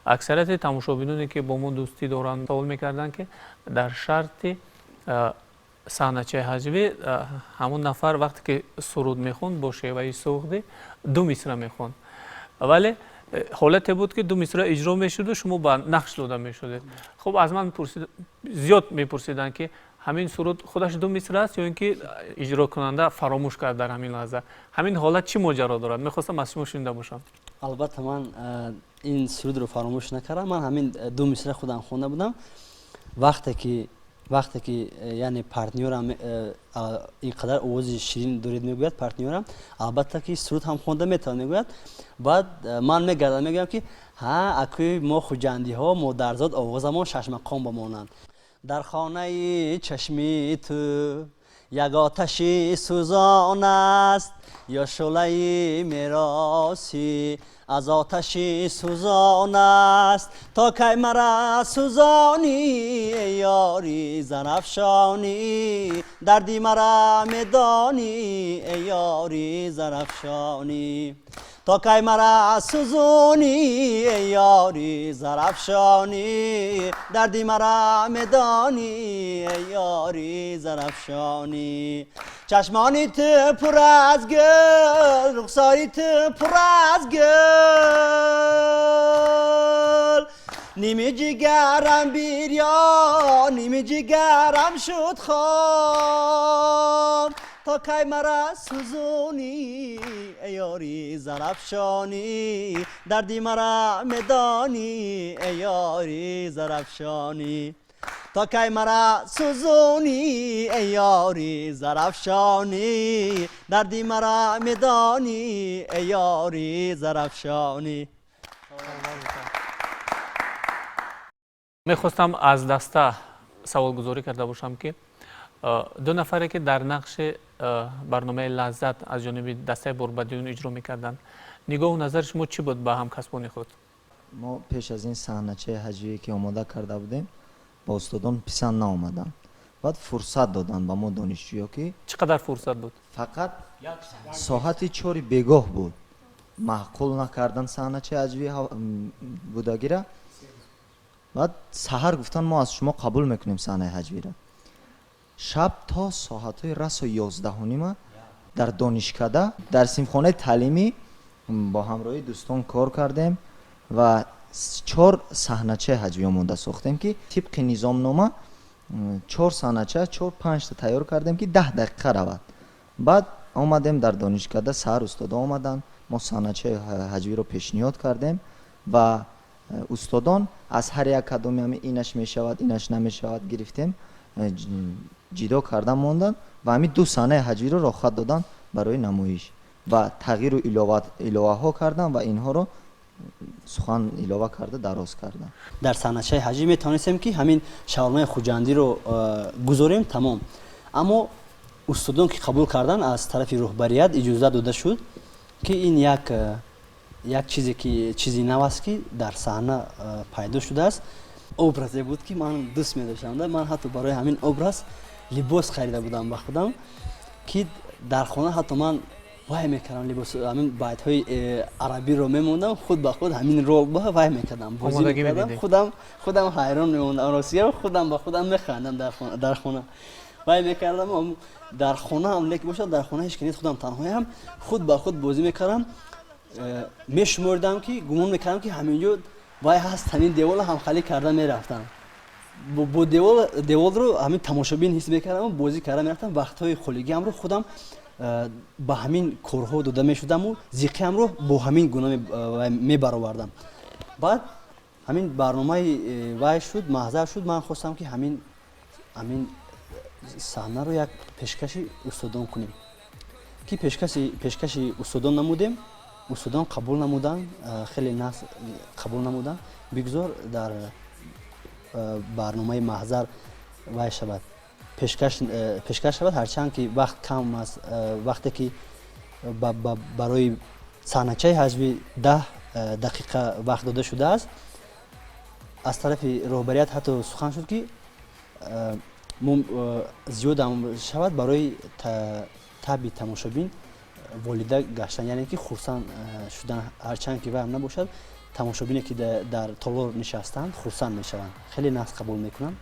Аксарияти тамошобиноне, ки бо мо дӯстӣ доранд, савол мекарданд, ки дар шарти саҳначаи ҳаҷвӣ ҳамон нафар вақте ки суруд мехонд, бо шеваи суғдӣ ду мисра мехонд, вале ҳолате буд, ки ду мисра иҷро мешуду шумо ба нақш дода мешудед. Хуб, аз ман зиёд мепурсиданд, ки ҳамин суруд худаш ду мисра аст ё ин ки иҷрокунанда фаромӯш кард дар ҳамин лаҳза? Ҳамин ҳолат чӣ моҷаро дорад? Мехостам аз шумо шунида бошам. Албатта, ман ин сурудро фаромӯш накардам. Ман ҳамин ду мисра худам хонда будам. Вақте ки яъне партнёрам ин қадар овози ширин доред, мегӯяд партнёрам, албатта ки суруд ҳам хонда метавон, мегӯяд. Баъд ман мегардам, мегӯям, ки ҳа, акӯи мо хуҷандиҳо модарзод овозамон шашмақом ба монанд. Дар хонаи чашми ту як оташи сӯзон аст, ё шӯълаи меросӣ аз оташи сӯзон аст. То кай мара сӯзонӣ, эй ёри зарафшонӣ? Дарди мара медонӣ, эй ёри зарафшонӣ. То кай мара сӯзонӣ, эй ёри зарафшонӣ? Дарди мара медонӣ, эй ёри зарафшонӣ. Чашмони ту пур аз гул, рухсори ту пур аз гул. Ними ҷигарам бирён, ними ҷигарам шуд хом. То кай мара сӯзонӣ, эй ёри зарафшонӣ? Дарди мара медонӣ, эй ёри зарафшонӣ. То кай мара сӯзонӣ, эй ёри Зарафшонӣ, дарди мара медонӣ, эй ёри Зарафшонӣ. Мехостам аз даста саволгузорӣ карда бошам, ки ду нафаре, ки дар нақши барномаи Лаззат аз ҷониби дастаи Борбадиён иҷро мекарданд, нигоҳу назари шумо чӣ буд ба ҳамкасбони худ? Мо пеш аз ин саҳначаи ҳаҷвие, ки омода карда будем, ба устодон писанд наомаданд. Баъд фурсат доданд ба мо донишҷӯё, ки Чӣ қадар фурсат буд? Фақат соати 4-и бегоҳ буд. Маъқул накардан саҳначаи ҳаҷвии будагира. Баъд саҳар гуфтанд, мо аз шумо қабул мекунем саҳнаи ҳаҷвира. Шаб то соатҳои расо 11:30 дар донишкада, дар синфхонаи таълимӣ бо ҳамроҳии дӯстон кор кардем ва чор саҳначаи ҳаҷвӣ омода сохтем, ки тибқи низомнома чор саҳнача, чор панҷта тайёр кардем, ки 10 дақиқа равад. Баъд омадем дар донишкада, саҳар устодо омаданд, мо саҳначаи ҳаҷвиро пешниҳод кардем ва устодон аз ҳар як кадоми ҳами инаш мешавад, инаш намешавад гирифтем, ҷидо карда монданд ва ҳамин ду саҳнаи ҳаҷвиро рохат доданд барои намоиш ва тағйиру иловаҳо карданд ва инҳоро сухан илова карда дароз карданд. Дар саҳначаи ҳаҷвӣ метавонистем, ки ҳамин шаурмаи хуҷандиро гузорем, тамом. Аммо устодон ки қабул карданд, аз тарафи роҳбарият иҷозат дода шуд, ки ин як чизе, ки чизи нав аст, ки дар саҳна пайдо шудааст. Образе буд, ки ман дӯст медоштам. Ман ҳатто барои ҳамин образ либос харида будам ба худам, ки дар хона ҳатто ман вай мекардам, либос, ҳамин байтҳои арабиро мемондам, худ ба худ ҳамин рол ба вай мекардам, бозӣ мекардам, худам ҳайрон мемондам, ростига худам ба худам механдам дар хона. Вай мекардам, дар хона ҳам лекин бошад, дар хона ҳеч ки нест, худам танҳоям, худ ба худ бозӣ мекардам, мешумордам, ки гумон мекардам, ки ҳамин ҷо вай ҳаст, ҳамин деволро ҳамхалӣ карда мерафтам. Бо деволро ҳамин тамошобин ҳис мекардам, бозӣ карда мерафтам. Вақтҳои холигиамро худам ба ҳамин корҳо дода мешудаму зиқиамро бо ҳамин гуна мебаровардам. Баъд ҳамин барномаи вай шуд, маҳзар шуд, ман хостам, ки ҳамин саҳнаро як пешкаши устодон кунем, ки пешкаши устодон намудем. Устодон қабул намуданд, хеле нағз қабул намуданд. Бигзор дар барномаи маҳзар вай шавад, пешкаш шавад, ҳарчанд ки вақт кам аст. Вақте ки барои саҳначаи ҳаҷвӣ 10 дақиқа вақт дода шудааст, аз тарафи роҳбарият ҳатто сухан шуд, ки зиёдам шавад барои таби тамошобин волида гаштан, яъне ки хурсанд шудан, ҳарчанд ки вайам набошад, тамошобине, ки дар толор нишастанд, хурсанд мешаванд, хеле нағз қабул мекунанд.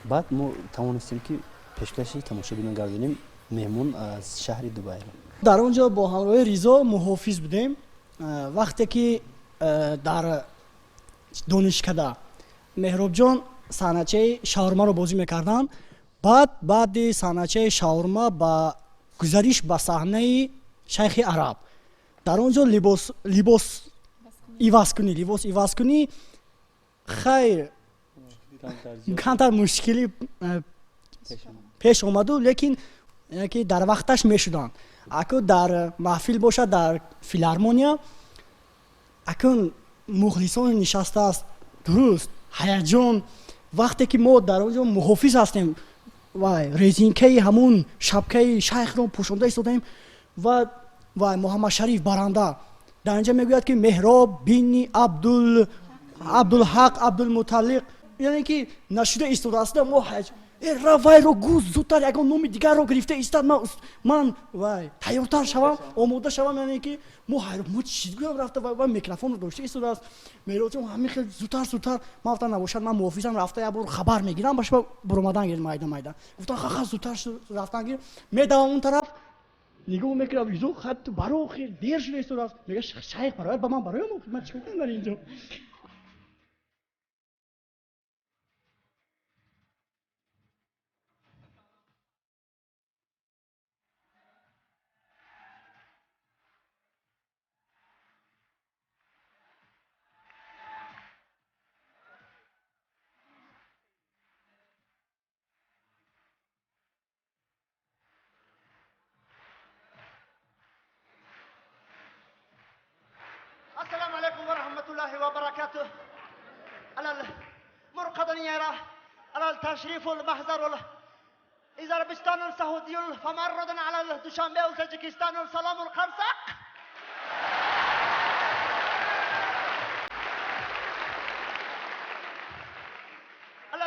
Баъд мо тавонистем, ки пешкаши тамошобинон гардонем меҳмон аз шаҳри Дубайро. Дар он ҷо бо ҳамроҳи Ризо муҳофиз будем. Вақте ки дар донишкада Меҳробҷон саҳначаи шаурмаро бозӣ мекарданд, баъд баъди саҳначаи шаурма ба гузариш ба саҳнаи шайхи араб, дар он ҷо либос иваз кунӣ, либос иваз кунӣ, хайр, камтар мушкилӣ пеш омаду, лекин ки дар вақташ мешуданд. Акун дар маҳфил бошад, дар филармония, акун мухлисон нишастааст, дуруст ҳаяҷон. Вақте ки мо дар он ҷо муҳофиз ҳастем, вай резинкаи ҳамун шапкаи шайхро пӯшонда истодаем ва вай Муҳаммадшариф баранда дар инҷа мегӯяд, ки Меҳроб бини Абдулҳақ Абдулмуталлиқ, яъне ки нашуда истодааст. Мо ра вайро гӯз, зудтар ягон номи дигарро гирифта истад, ман вай тайёртар шавам, омода шавам. Яъне ки мо ҳайрон, мо чӣ гӯям, рафта вай микрофонро дошта истодааст. Меҳробҷон ҳамин хел зудтар зудтар. Ман гуфтам, набошад, ман муҳофизам, рафта як бор хабар мегирам, ба шумо буромадан гир, майда майда гуфтам, ха зудтар рафтан гир. Медавам он тараф, нигоҳ мекунам, Ризо хат баро хел дер шуда истодааст. Мега, шайх барояд ба ман, бароям, ман чӣ кунам дар инҷо? على المرقدنيرة على التشريف المحضر إزربستان السعودي فمرضا على دوشنبه وتاجيكستان السلام القرصق. على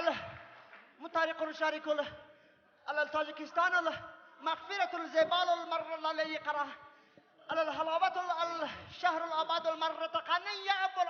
المطارق الشارك على تاجيكستان مغفرة الزبال المرة الذي قرأ على الهلاوة الشهر الأباد المرة تقنية أبو.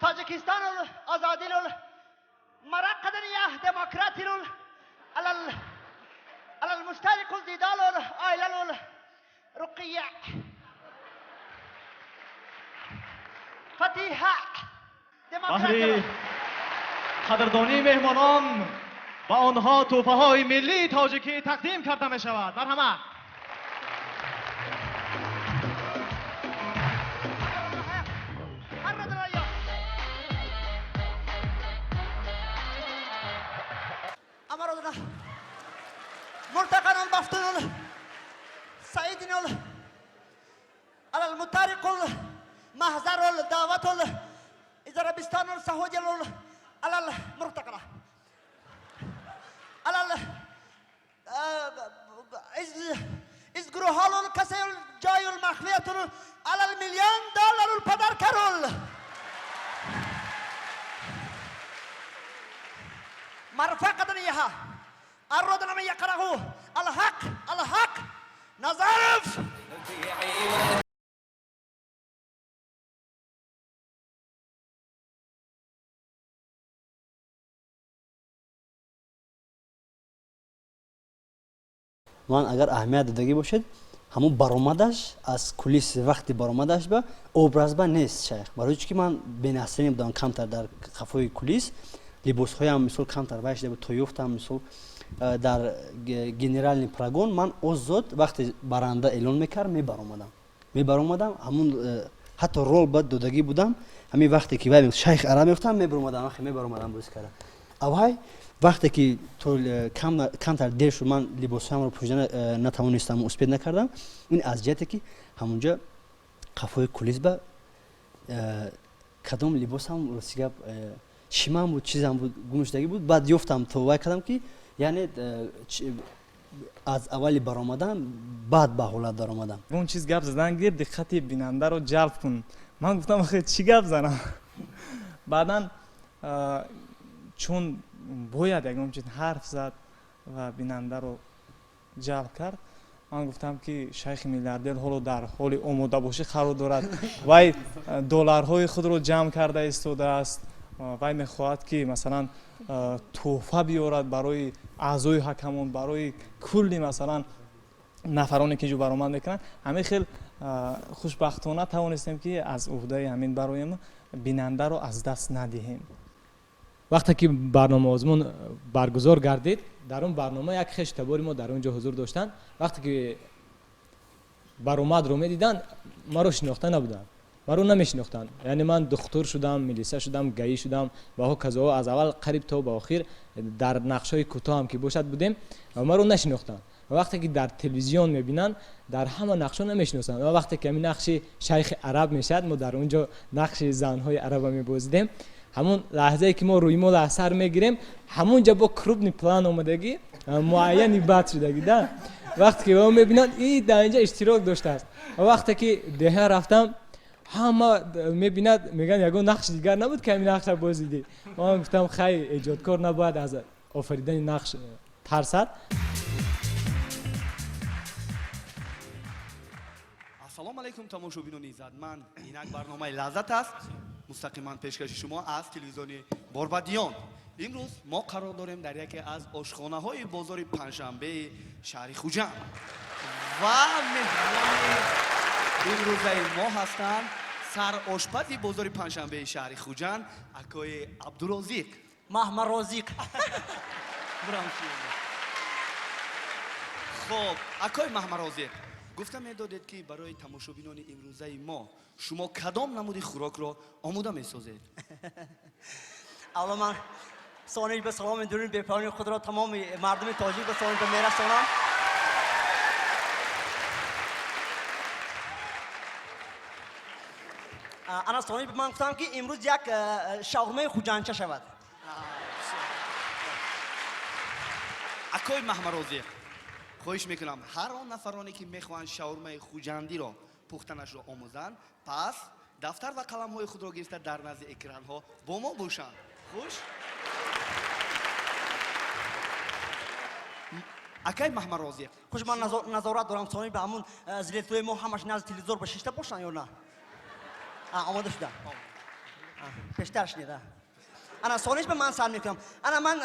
تاجيكستان الآزادي المراقدنية ديمقراطي على المشترك الديدال العائلة رقية فتيحة. بهر قدردانی مهمانان با آنها تحفه‌های ملی تاجیکی تقدیم کرده می شود. مرحمت. مرتقن المفتون سعيد على المطارق المحضر الدعوة إزربستان السعودي على المرتقنة على إزجروهال الكسي الجاي المخفية على المليون دولار البدر كارول مرفقة إياها الرد من يقرأه الحق الحق نظرف. ман агар аҳамият додагӣ бошед, ҳамун баромадаш аз кулис вақти баромадаш ба образ ба нест шайх, барои чӣ ки ман бенасрин будам камтар дар қафои кулис, либосҳоям мисол камтар вай шуда буд, то ёфтам мисол дар генеральный прогон ман озод вақте баранда эълон мекард мебаромадам ҳамун ҳатто рол ба додагӣ будам. Ҳамин вақте ки вай шайх араб мегуфтам мебаромадам, вақте мебаромадам боз карда авай вақте ки камтар дер шуд ман либосҳоямро пӯшида натавонистам, успед накардам. Ин аз ҷиҳате ки ҳамунҷа қафои кулис ба кадом либосам рости гап шимам буд, чизам буд, гум шудагӣ буд. Баъд ёфтам то вай кардам ки яъне аз аввали баромадан баъд ба ҳолат даромадам. Он чиз гап задан гир диққати бинандаро ҷалб кун. Ман гуфтам охе чӣ гап занам? Баъдан чун бояд ягон чиз ҳарф зад ва бинандаро ҷалб кард, ман гуфтам ки шайхи миллиардер ҳоло дар ҳоли омодабошӣ қарор дорад, вай долларҳои худро ҷамъ карда истодааст Вай мехоҳад, ки масалан тӯҳфа биёрад барои аъзои ҳакамон, барои кулли масалан нафароне, ки инҷо баромад мекунанд. Ҳамин хел хушбахтона тавонистем, ки аз уҳдаи ҳамин бароем, бинандаро аз даст надиҳем. Вақте ки барномаозмун баргузор гардид, дар он барнома як хештабори мо дар он ҷо ҳузур доштанд. Вақте ки баромадро медиданд, маро шинохта набуданд, маро намешинохтанд. Яъне ман духтур шудам, милиса шудам, ГАИ шудам ва ҳоказоҳо, аз аввал қариб то ба охир дар нақшҳои кӯтоҳам ки бошад будем ва маро нашинохтанд. Ва вақте ки дар телевизион мебинанд, дар ҳама нақшҳо намешиносанд. Ва вақте ки ҳамин нақши шайхи араб мешавад, мо дар он ҷо нақши занҳои араба мебозидем, ҳамон лаҳзае ки мо рӯймол аз сар мегирем, ҳамон ҷо бо крупный план омадагӣ, муайяни бад шудагӣ да. Вақте ки ва мебинанд, и дар инҷа иштирок доштааст. Ва вақте ки деҳа рафтам, ҳама мебинад, мегӯянд, ягон нақши дигар набуд, ки ҳамин нақша бозидӣ? Ман гуфтам, хай, эҷодкор набояд аз офаридани нақш тарсад. Ассалому алайкум, тамошобинони иззатманд! Инак барномаи «Лаззат» аст, мустақиман пешкаши шумо аз телевизиони Борбадиён. Имрӯз мо қарор дорем дар яке аз ошхонаҳои бозори Панҷшанбеи шаҳри Хуҷанд ва меҳмони имрӯзаи мо ҳастанд сарошпази бозори Панҷшанбеи шаҳри Хуҷанд, акои Абдурозиқ. Маҳмарозиқ. Хоб, акои Маҳмарозиқ, гуфта медодед, ки барои тамошобинони имрӯзаи мо шумо кадом намуди хӯрокро омода месозед? Аввало ман сониш ба саломи дуруни бепоёни худро тамоми мардуми тоҷик ба сониш мерасонам. Ана сониш, ман гуфтам, ки имрӯз як шаурмаи хуҷандча шавад. Акои Маҳмарозиқ, хоҳиш мекунам, ҳар он нафароне, ки мехоҳанд шаурмаи хуҷандиро пухтанашро омӯзанд, пас дафтар ва қаламҳои худро гирифта дар назди экранҳо бо мо бошанд. Хуш, акай Маҳмарозиқ. Хуш, ман назорат дорам сони ба ҳамун зрителои мо ҳамаш назди телевизор ба шишта бошанд ё на. Омода шуда пештар шунед. Ана сониш ба ман сар мекунам. Ана ман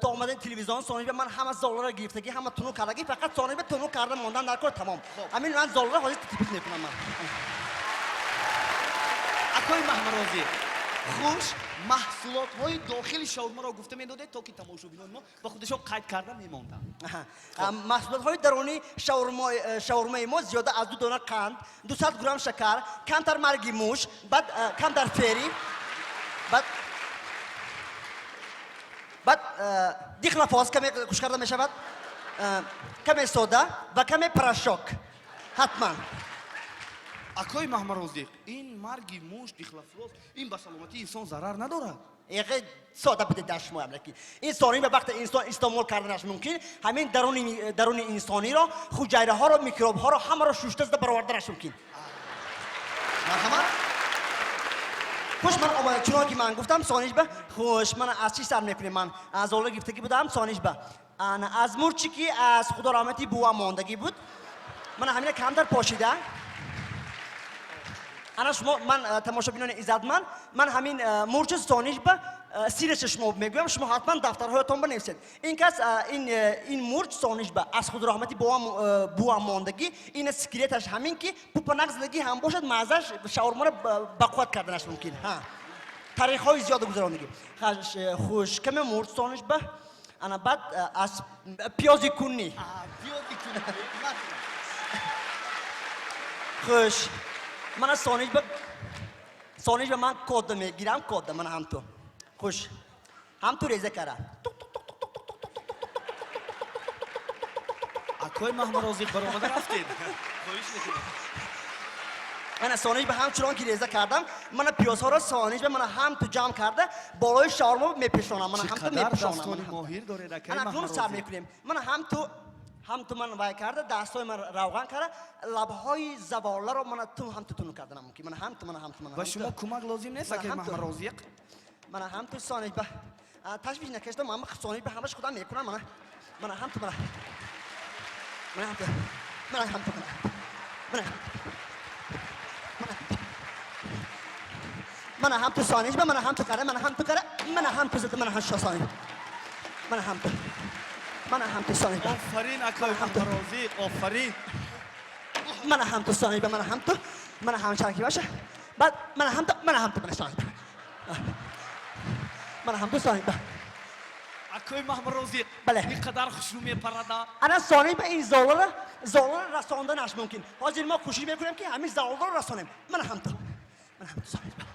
то омадани телевизион сониш ба ман ҳама золара гирифтагӣ, ҳама тунук кардагӣ, фақат сониш ба тунук карда мондан дар кор, тамом. Ҳамин ман золара ҳозир типик мекунам ман. Акои Маҳмарозӣ, хуш, маҳсулотҳои дохили шаурмаро гуфта медодед, то ки тамошобинони мо ба худашон қайд карда мемонданд. Маҳсулотҳои дарунӣ шаурмаи мо зиёда аз 2 дона қанд, 200 грамм шакар, камтар марги муш, баъд камтар фери, баъд дихлофос каме хуш карда мешавад, каме сода ва каме порошок ҳатман. Акои Маҳмарозиқ, ин марги муш, дихлофос, ин ба саломатии инсон зарар надорад? Эғе, сода биде дар шумо амлеки ин сони ба вақте инсон истеъмол карданаш мумкин, ҳамин даруни инсониро, хуҷайраҳоро, микробҳоро ҳамаро шушта зада бароварданаш мумкин. Марҳамат. Хуш, ман омада, чунон ки ман гуфтам, сониш ба хуш, ман аз чӣ сар мекунем? Ман аз ола гирифтагӣ будам сониш ба аз мурчи, ки аз худо раҳмати бува мондагӣ буд. Ман ҳамина камтар пошида. Ана шумо ман, тамошобинони иззатманд, ман ҳамин мурчи сониш ба сираша шумо мегӯям, шумо ҳатман дафтарҳоятон банависед. Ин кас ин мурч сониш ба аз худ раҳмати бувам мондагӣ. Ина секреташ ҳамин, ки пупанак задагӣ ҳам бошад, маззаш шаурмаро бақувват карданаш мумкин. Таърихҳои зиёда гузарондагӣ. Хуш, каме мурч сониш ба, ана баъд аз пиёзи кунӣ. Хуш, мана сониш ба ман кода мегирам, кода мана ҳамту, хуш, ҳамту реза кара. Акои Маҳмарозиқ, баромада рафтед, хоҳиш мекунам. Мана сониш ба ҳамчунон ки реза кардам, мана пиёзҳоро сониш ба мана ҳамту ҷамъ карда болои шаурма мепешонам. Мана ҳамту мепешонам. Дастони моҳир доред, акаи. Ана акнун сар мекунем. Мана ҳамту ман вай карда, дастҳои ман равған карда, лабҳои заволаро мана ту ҳамту тунук карданам мумкин. Мана ҳамту, мана ҳамту, мана. Ба шумо кӯмак лозим нест, акаи Маҳмарозиқ? Мана ҳамту сониш ба ташвиш накашда, ман сониш ба ҳамаш худам мекунам. Мана, мана ҳамту, мана, мана ҳамту, мана ҳамту, мана, мана. Мана ҳам ту сониш ба, мана ҳам ту кара, мана ҳам ту кара, мана ҳам ту зада, мана ҳам шо сониш. Мана ҳам ту. Мана ҳам ту сониш ба. Офарин, акои Маҳмарозиқ, офарин. Мана ҳам ту сониш ба, мана ҳам ту. Мана ҳам чарки баша. Баъд мана ҳам ту, мана ҳам ту, мана сониш ба. Мана ҳам ту сониш ба. Акои Маҳмарозиқ, бале. Ин қадар хушрӯ мепарада. Ана сониш ба ин золара, золара расонданаш мумкин. Ҳозир мо кӯшиш мекунем ки ҳамин золаро расонем. Мана ҳам ту. Мана ҳам ту сониш ба.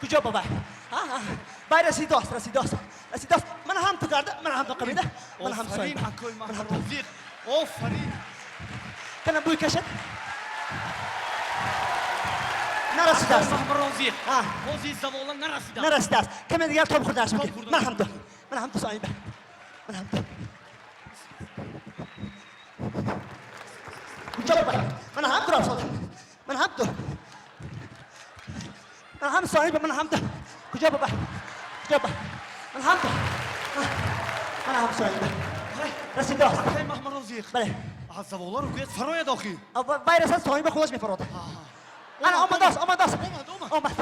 Куҷо бабай? Вай расидост, расидост, расидост. Мана ҳам ту карда, мана ҳам ту қабида. Мана ҳам ту Офарин, сониш ба. акои Маҳмарозиқ, офарин. Кана бӯй кашад? Нарасидааст. Акои Маҳмарозиқ, ҳозир завола нарасидааст. Нарасидааст. Каме дигар тоб хӯрдааш мумкин. Мана ҳам ту. Мана ҳам ту сониш ба. Мана ҳам ту. Куҷо бабай? Мана ҳам ту рафсода. Мана ҳам ту. Мана ҳам сониш ба, мана ҳам ту. Куҷо бабай? Куҷо бабай? Мана ҳам ту. Мана ҳам сониш ба. Расидааст. Акои Маҳмарозиқ. Бале. Аз заволаро гӯяд фарояд охир. Вай расад сониш ба худаш мефарода. Ана омадааст, омадааст. Омад.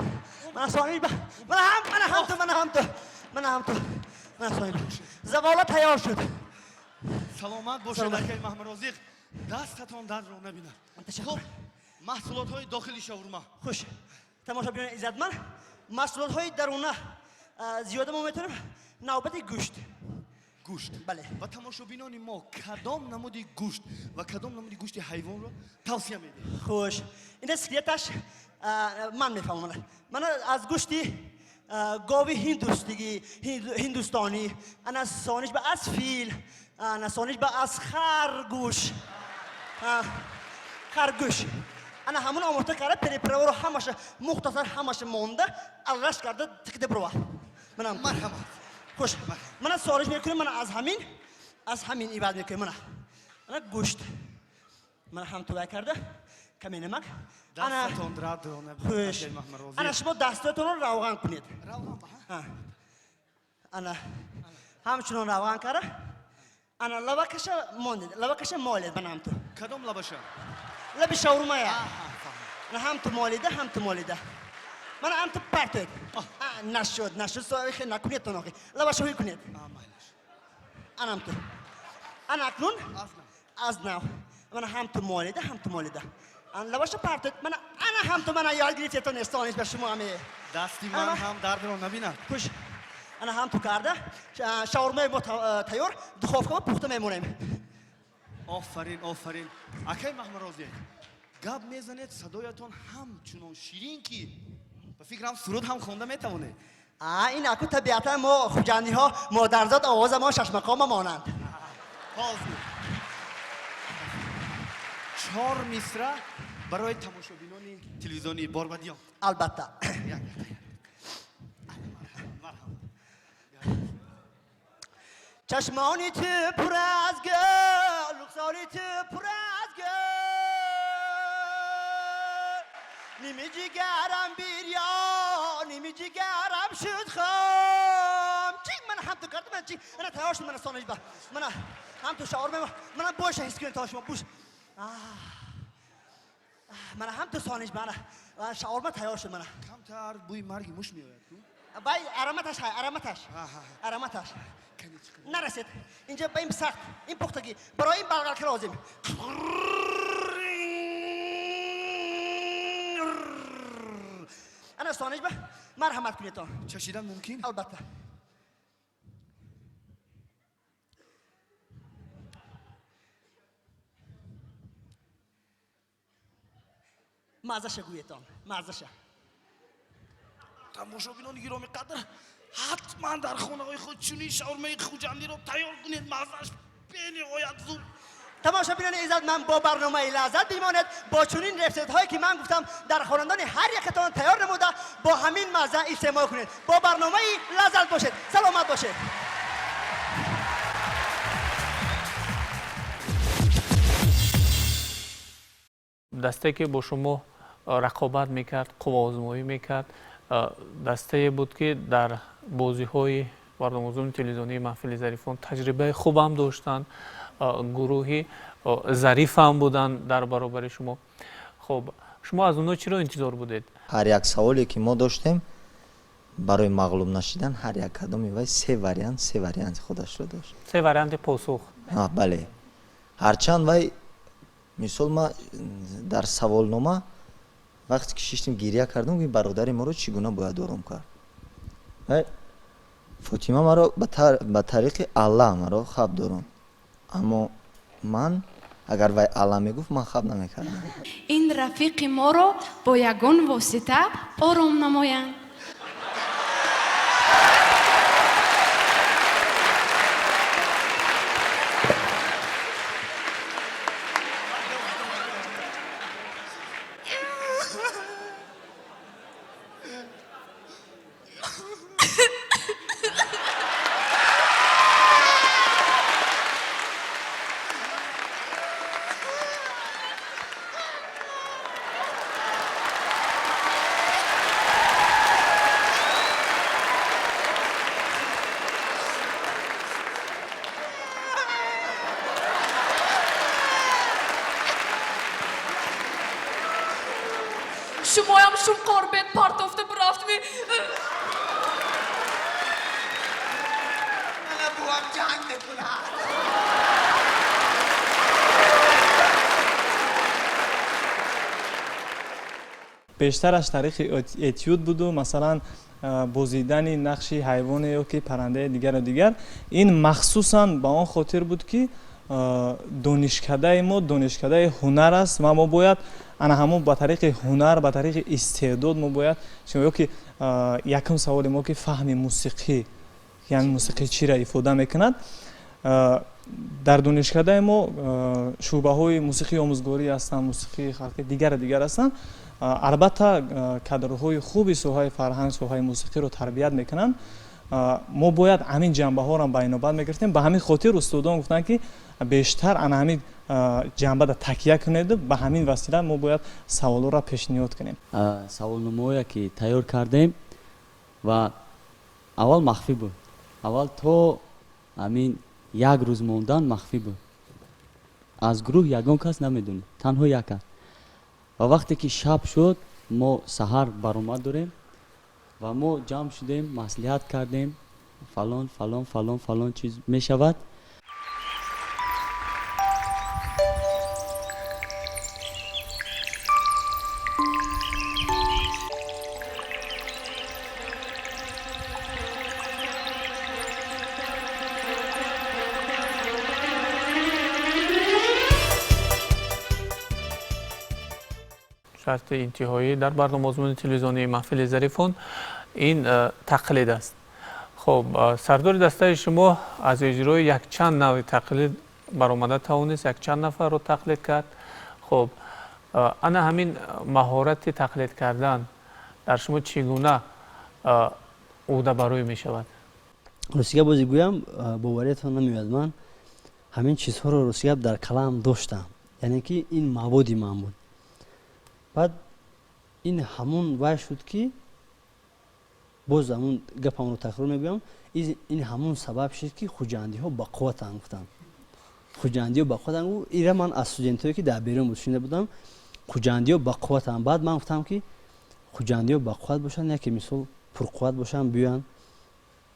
Мана сониш ба. Мана ҳам, мана ҳам ту, мана ҳам ту. Мана ҳам ту. Мана сониш ба. Завола тайёр шуд. Саломат бошед, акои Маҳмарозиқ. Дастатон дардро набинад. Хуб, маҳсулотҳои дохили шаурма. Хуш. Тамошобинони иззатманд, маҳсулотҳои даруна зиёда мо метавонем навбати гӯшт. Гӯшт. Бале. Ва тамошобинони мо кадом намуди гӯшт ва кадом намуди гӯшти ҳайвонро тавсия медиҳед? Хуш. Ина секреташ ман мефаҳмам. Мана аз гӯшти гови ҳиндустигӣ, ҳиндустонӣ, ана сониш ба аз фил, ана сониш ба аз харгӯш. Харгӯш. Ана ҳамон омода карда переправаро ҳамаша мухтасар ҳамаша монда алраш карда тикида бирова. Манам. Марҳамат. Хуш. Мана сориш мекунем, мана аз ҳамин, аз ҳамин иваз мекунем, мана. Мана гӯшт. Мана ҳам тулай карда, каме намак. Дастатон дардро набинад, Хуш. акои Маҳмарозиқ. Ана шумо дастотонро равған кунед. Равған ба, ҳа? Ана ҳамчунон равған карда. Ана лавакаша мондед, лавакаша молед мана ҳам ту. Кадом лабаша? Лаби шаурмая. Ана ҳам ту молида, ҳам ту молида. Мана ҳам ту партоед. Нашуд, нашуд, соихе накунед то нохи. Лабаша ҳуй кунед. Ана ҳам ту. Ана акнун? Аз нав. Мана ҳам ту молида, ҳам ту молида. Ана лабаша партоед. Мана ана ҳам ту мана ёд гирифтетон эстониш ба шумо аме. Дасти ман ҳам дардро набинад. Хуш. Ана ҳам ту карда. Шаурмаи мо тайёр, духовкамо пухта мемонем. Офарин, офарин. Акай Маҳмарозиқ, гап мезанед, садоятон ҳамчунон ширин ки ба фикрам суруд ҳам хонда метавонед. Ин аку табиатан мо хуҷандиҳо модарзод овозамон шашмақома монанд. Ҳозир. 4 мисра барои тамошобинони телевизиони Борбадиён. Албатта. Чашмони ту пур аз гул, рухсори ту пур аз гул. Ними ҷигарам бирён, ними ҷигарам шуд хом. Чи мана ҳам ту кардам, мана чи? Мана тайёр шуд, мана сониш ба. Мана ҳам ту шаурма, мана боша ҳис кунед то шумо буш. Мана ҳам ту сониш ба, мана шаурма тайёр шуд, мана. Камтар бӯи марги муш меояд, ку? Вай, ароматаш ҳай, ароматаш. Ароматаш. Нарасед. Инҷа ба ин сахт, ин пухтагӣ. Барои ин балғалка лозим. Ана сониш ба, марҳамат кунедтон. Чашидан мумкин? Албатта. Мазаша гӯедтон, мазаша. Тамошобинони гиромӣ қадр, ҳатман дар хонаҳои худ чунин шаурмаи хуҷандиро тайёр кунед, маззаш бениҳоят зуд. Тамошобинони иззатманд, бо барномаи лаззат бимонед. Бо чунин рецептҳое ки ман гуфтам дар хонандони ҳар якатон тайёр намуда бо ҳамин мазза истеъмол кунед. Бо барномаи лаззат бошед, саломат бошед. Дастае ки бо шумо рақобат мекард, қувваозмоӣ мекард, дастае буд ки дар бозиҳои барномаозмони телевизионии маҳфили зарифон таҷрибаи хубам доштанд, гурӯҳи зарифам буданд дар баробари шумо. Хуб, Шумо аз онҳо чиро интизор будед? Ҳар як саволе ки мо доштем, барои мағлуб нашидан, ҳар як кадоми вай се вариант, се варианти худашро дошт. Се варианти посух. Бале, ҳарчанд вай, мисол, ма дар саволнома вақте ки шиштем, гирья кардам, ки бародари моро чӣ гуна бояд ором кард. Вай Фотима маро ба тариқи алла маро хаб дорон, аммо ман агар вай алла мегуфт, ман хаб намекардам. Ин рафиқи моро бо ягон восита ором намоянд. Шумоям шумқор бед партофта бурафтми. Мана бувам ҷанг мекунад. Бештараш тариқи этюд буду, масалан, бозидани нақши ҳайвоне ё ки паррандаи дигару дигар. Ин махсусан ба он хотир буд, ки донишкадаи мо донишкадаи ҳунар аст ва мо бояд ана ҳамон ба тариқи ҳунар, ба тариқи истеъдод мо бояд ё ки якум саволи мо, ки фаҳми мусиқӣ, яъне мусиқӣ чиро ифода мекунад. Дар донишкадаи мо шӯъбаҳои мусиқии омӯзгорӣ ҳастанд, мусиқии халқӣ, дигару дигар ҳастанд. Албатта, кадрҳои хуби соҳаи фарҳанг, соҳаи мусиқиро тарбият мекунанд. Мо бояд ҳамин ҷанбаҳоро ба инобат мегирифтем. Ба ҳамин хотир устодон гуфтанд, ки бештар ана ҳамин ҷанбада такя кунеду ба ҳамин васила мо бояд саволҳоро пешниҳод кунем. Саволномаҳое ки тайёр кардем ва аввал махфӣ буд, аввал то ҳамин як рӯз мондан махфӣ буд, аз гурӯҳ ягон кас намедонид, танҳо як кас. Ва вақте ки шаб шуд, мо саҳар баромад дорем ва мо ҷамъ шудем, маслиҳат кардем, фалон, фалон, фалон, фалон чиз мешавад. Шарти интиҳоӣ дар барнома озмуни телевизионии маҳфили зарифон ин тақлид аст. Хуб, сардори дастаи шумо аз иҷрои якчанд навъи тақлид баромада тавонист, якчанд нафарро тақлид кард. Хуб, ана ҳамин маҳорати тақлид кардан дар шумо чӣ гуна ӯҳдабарӯй мешавад? Ростига бози гӯям, бовариятон намеояд, ман ҳамин чизҳоро ростига дар калам доштам, яъне ки ин маводи ман буд. Баъд ин ҳамон вай шуд, ки боз ҳамон гапамро такрор мегӯям, ин ҳамон сабаб шуд, ки хуҷандиҳо ба қувватанд гуфтам, хуҷандиҳо ба қувватанд. Ира ман аз студентҳое ки дар берун буд шунида будам, хуҷандиҳо ба қувватанд. Баъд ман гуфтам, ки хуҷандиҳо ба қувват бошанд, яке мисол пурқувват бошанд, биёянд,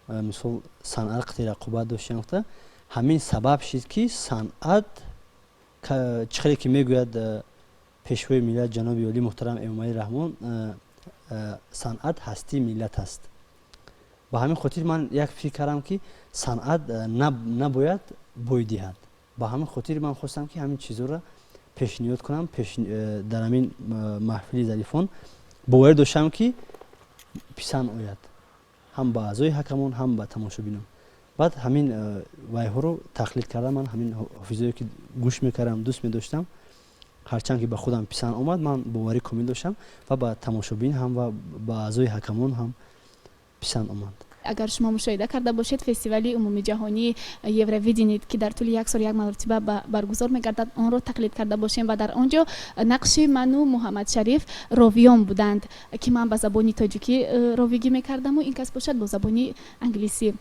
мисол санъат қити рақобат доштан гуфта. Ҳамин сабаб шуд, ки санъат чӣ хеле ки мегӯяд пешвои миллат ҷаноби олӣ муҳтарам Эмомалӣ Раҳмон, санъат ҳастии миллат аст. Ба ҳамин хотир ман як фикр кардам, ки санъат набояд бой диҳад. Ба ҳамин хотир ман хостам, ки ҳамин чизҳоро пешниҳод кунам дар ҳамин маҳфили зарифон. Боварӣ доштам, ки писанд ояд ҳам ба аъзои ҳакамон, ҳам ба тамошобинон. Баъд ҳамин вайҳоро тақлид кардам. Ман ҳамин ҳофизое ки гӯш мекардам, дӯст медоштам, ҳарчанд ки ба худам писанд омад, ман боварӣ комил доштам ва ба тамошобин ҳам ва ба аъзои ҳакамон ҳам писанд омад. Агар шумо мушоҳида карда бошед, фестивали умумиҷаҳонии Евровидение, ки дар тӯли як сол як маротиба баргузор мегардад, онро тақлид карда бошем ва дар он ҷо нақши ману Муҳаммадшариф ровиён буданд, ки ман ба забони тоҷикӣ ровигӣ мекардаму ин кас бошад бо забони англисӣ.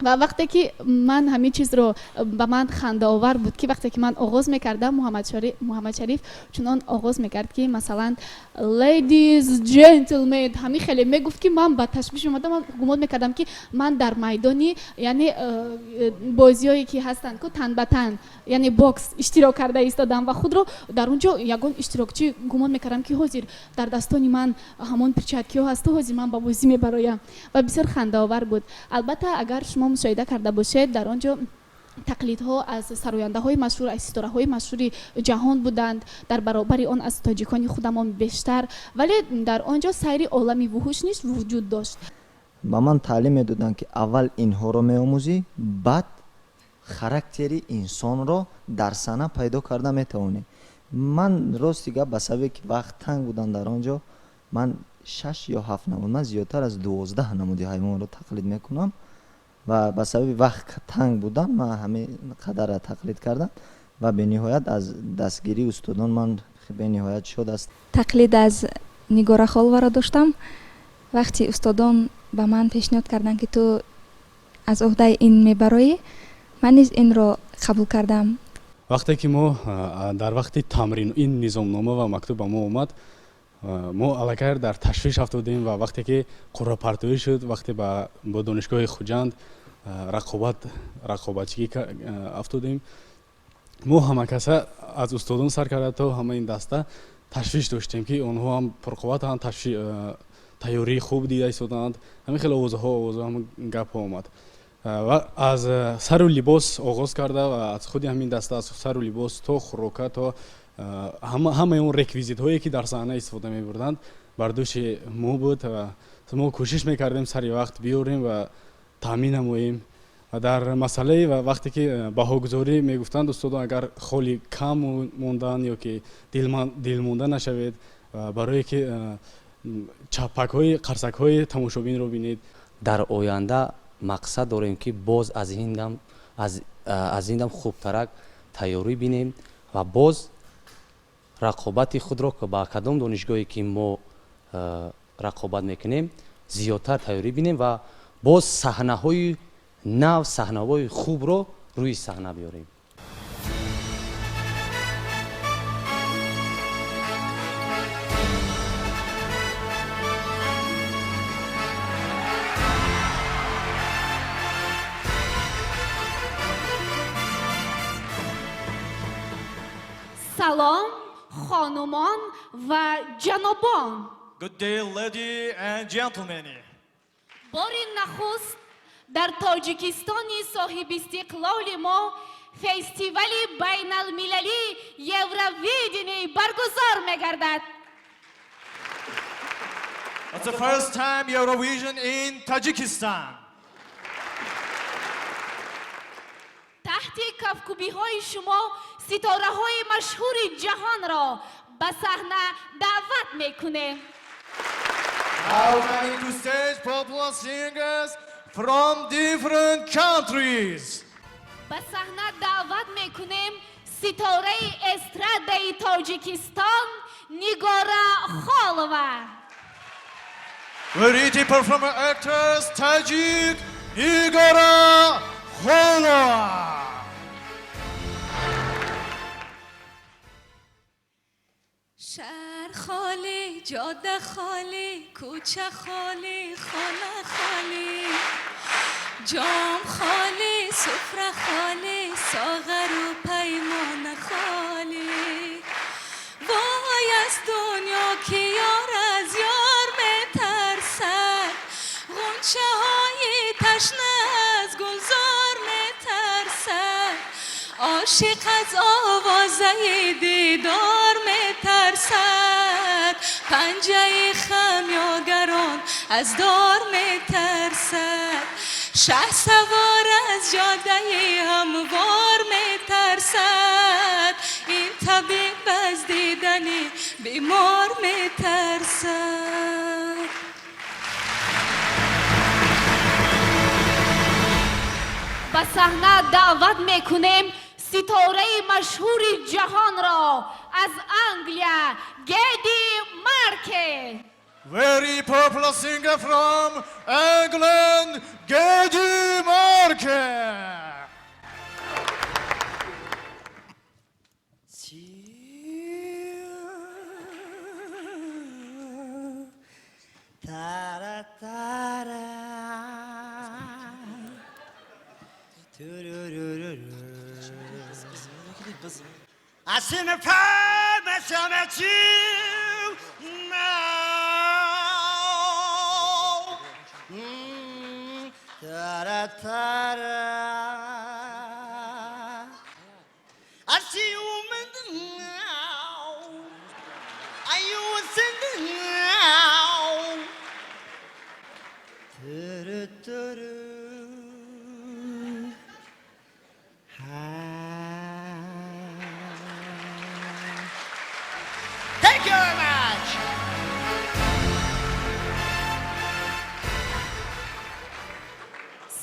Ва вақте ки ман ҳамин чизро, ба ман хандаовар буд, ки вақте ки ман оғоз мекардам, Муҳаммадшариф чунон оғоз мекард, ки масалан, "Ladies, gentlemen", ҳамин хеле мегуфт, ки ман ба ташвиш омадам. Ман гумон мекардам, ки ман дар майдони, яъне бозиҳое ки ҳастанд ку, тан ба тан, яъне бокс иштирок карда истодам ва худро дар он ҷо ягон иштирокчӣ гумон мекардам, ки ҳозир дар дастони ман ҳамон перчаткиҳо ҳасту ҳозир ман ба бозӣ мебароям. Ва бисёр хандаовар буд. Албатта, агар шумо мушоҳида карда бошед, дар он ҷо тақлидҳо аз сарояндаҳои машҳур, аз ситораҳои машҳури ҷаҳон буданд, дар баробари он аз тоҷикони худамон бештар, вале дар он ҷо сайри олами вуҳуш низ вуҷуд дошт. Ба ман таълим медоданд, ки аввал инҳоро меомӯзӣ, баъд характери инсонро дар саҳна пайдо карда метавонӣ. Ман, рости гап, ба сабабе ки вақт танг будан, дар он ҷо ман шаш ё ҳафт намуд, ман зиёдтар аз 12 намуди ҳайвонро тақлид мекунам ва ба сабаби вақт танг будан ман ҳамин қадарра тақлид кардам ва бениҳоят аз дастгирии устодон ман бениҳоят шод аст. Тақлид аз Нигора Холоваро доштам. Вақти устодон ба ман пешниҳод карданд, ки ту аз уҳдаи ин мебароӣ, ман низ инро қабул кардам. Вақте ки мо дар вақти тамрин ин низомнома ва мактуб ба мо омад, мо аллакай дар ташвиш афтодем. Ва вақте ки қуръапартоӣ шуд, вақте бо Донишгоҳи Хуҷанд рақобатчигӣ афтодем, мо ҳамакаса аз устодон сар карда то ҳамаи ин даста ташвиш доштем, ки онҳо ҳам пурқувватанд, тайёрии хуб дида истодаанд. Ҳамин хел овозҳо, овозҳо, ҳамин гапҳо омад ва аз сару либос оғоз карда ва аз худи ҳамин даста, аз сару либос то хӯрока, то ҳамаи он реквизитҳое, ки дар саҳна истифода мебурданд, бар дӯши мо буд ва мо кӯшиш мекардем сари вақт биёрем ва таъмин намоем. Ва дар масъалаи ва вақте ки баҳогузорӣ мегуфтанд устодон, агар холи кам мондан ё ки дилмонда нашавед, барое ки чапакҳои қарсакҳои тамошобинро бинед. Дар оянда мақсад дорем, ки боз аз индам хубтарак тайёрӣ бинем ва боз рақобати худро ба кадом донишгоҳе ки мо рақобат мекунем, зиёдтар тайёрӣ бинем ва боз саҳнаҳои нав, саҳнаҳои хубро рӯи саҳна биёрем. Салом, хонумон ва ҷанобон! Good day, lady and gentlemen. Бори нахуст дар Тоҷикистони соҳибистиқлоли мо фестивали байналмилалии Евровидение баргузор мегардад. It's the first time Eurovision in Tajikistan. Таҳти кафкӯбиҳои шумо ситораҳои машҳури ҷаҳонро ба саҳна даъват мекунем. Now coming to stage popular singers from different countries. Ба саҳна даъват мекунем ситораи эстрадаи Тоҷикистон Нигора Холова. Variety performer actors Tajik Nigora Kholova. شهر خالی، جاده خالی، کوچه خالی، خانه خالی، جام خالی، سفره خالی، ساغر و پیمانه خالی. وای از دنیا که یار از یار میترسد، غنچه های تشنه از گلزار میترسد، عاشق از آوازه دیدار میترسد، پنجه خمیاگران از دار میترسد، شه سوار از جاده هموار میترسد، این طبیب از دیدن بیمار میترسد. Ба саҳна даъват мекунем ситораи машҳури ҷаҳонро аз Англия Геди Маркел. Very popular singer from England, Geddy Market. I see my promise at you now. Ta-da-ta-da. I see you now. Are you singing now? Tu-ru-tu-ru. Thank you very much.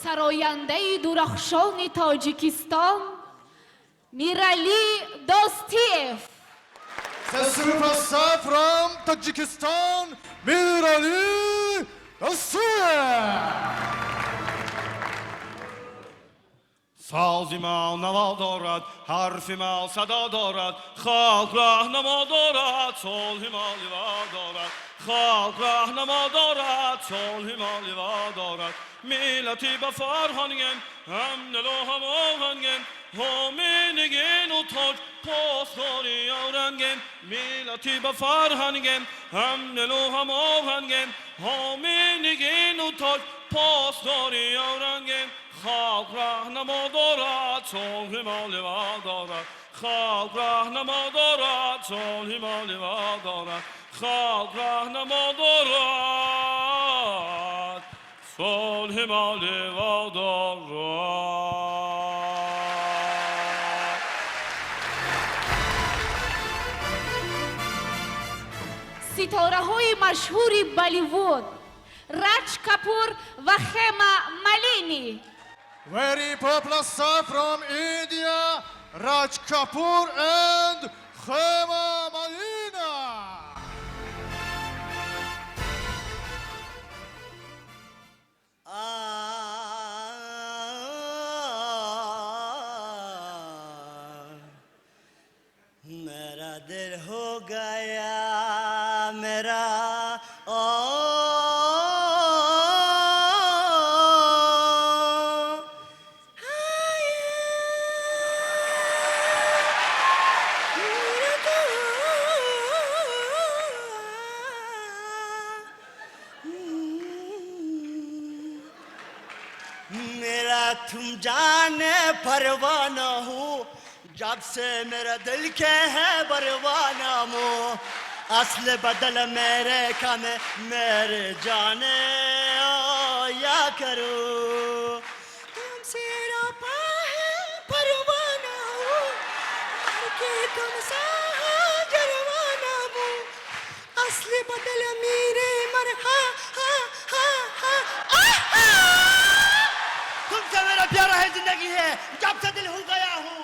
Сарояндаи дурахшони Тоҷикистон Миралӣ Достиев. The superstar from Tajikistan, Mirali Dostiev. Сози ма наво дорад, ҳарфи ма садо дорад, халқ раҳнамо дорад, сулҳи ма ливо дорад, халқ раҳнамо дорад, сулҳи ма ливо дорад. Миллати ба фарҳангем, ҳамдилу ҳамоҳангем, ҳоми нигину тоҷ посдори ёрангем. Миллати ба фарҳангем, ҳамдилу ҳамоҳангем, ҳоми нигину тоҷ посдори ёрангем. Халқ раҳнамо дорад, сулҳи ма ливо дорад, халқ раҳнамо дорад, сулҳи ма ливо дорад, халқ раҳнамо дорад, сулҳи ма ливо дорад. Ситораҳои машҳури Болливуд Раҷ Капур ва Хема Малини. Very popular star from India, Raj Kapoor and Hema Malini. मेरा दिल हो गया मेरा ओ मेरा तुम जाने परवाना हो, जब से मेरा दिल के है बरवाना मो, असल बदल मेरे कम मेरे जाने ओ या करो, तुमसे रापा है परवाना हो, मर के तुम सा जरवाना मो, असल बदल मेरे मर हा हा हा हा आ हा। तुमसे मेरा प्यारा है जिंदगी है, जब से दिल हो गया हूँ।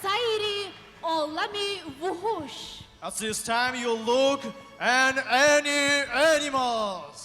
Сайри олами вуҳуш. At this time you look at any animals.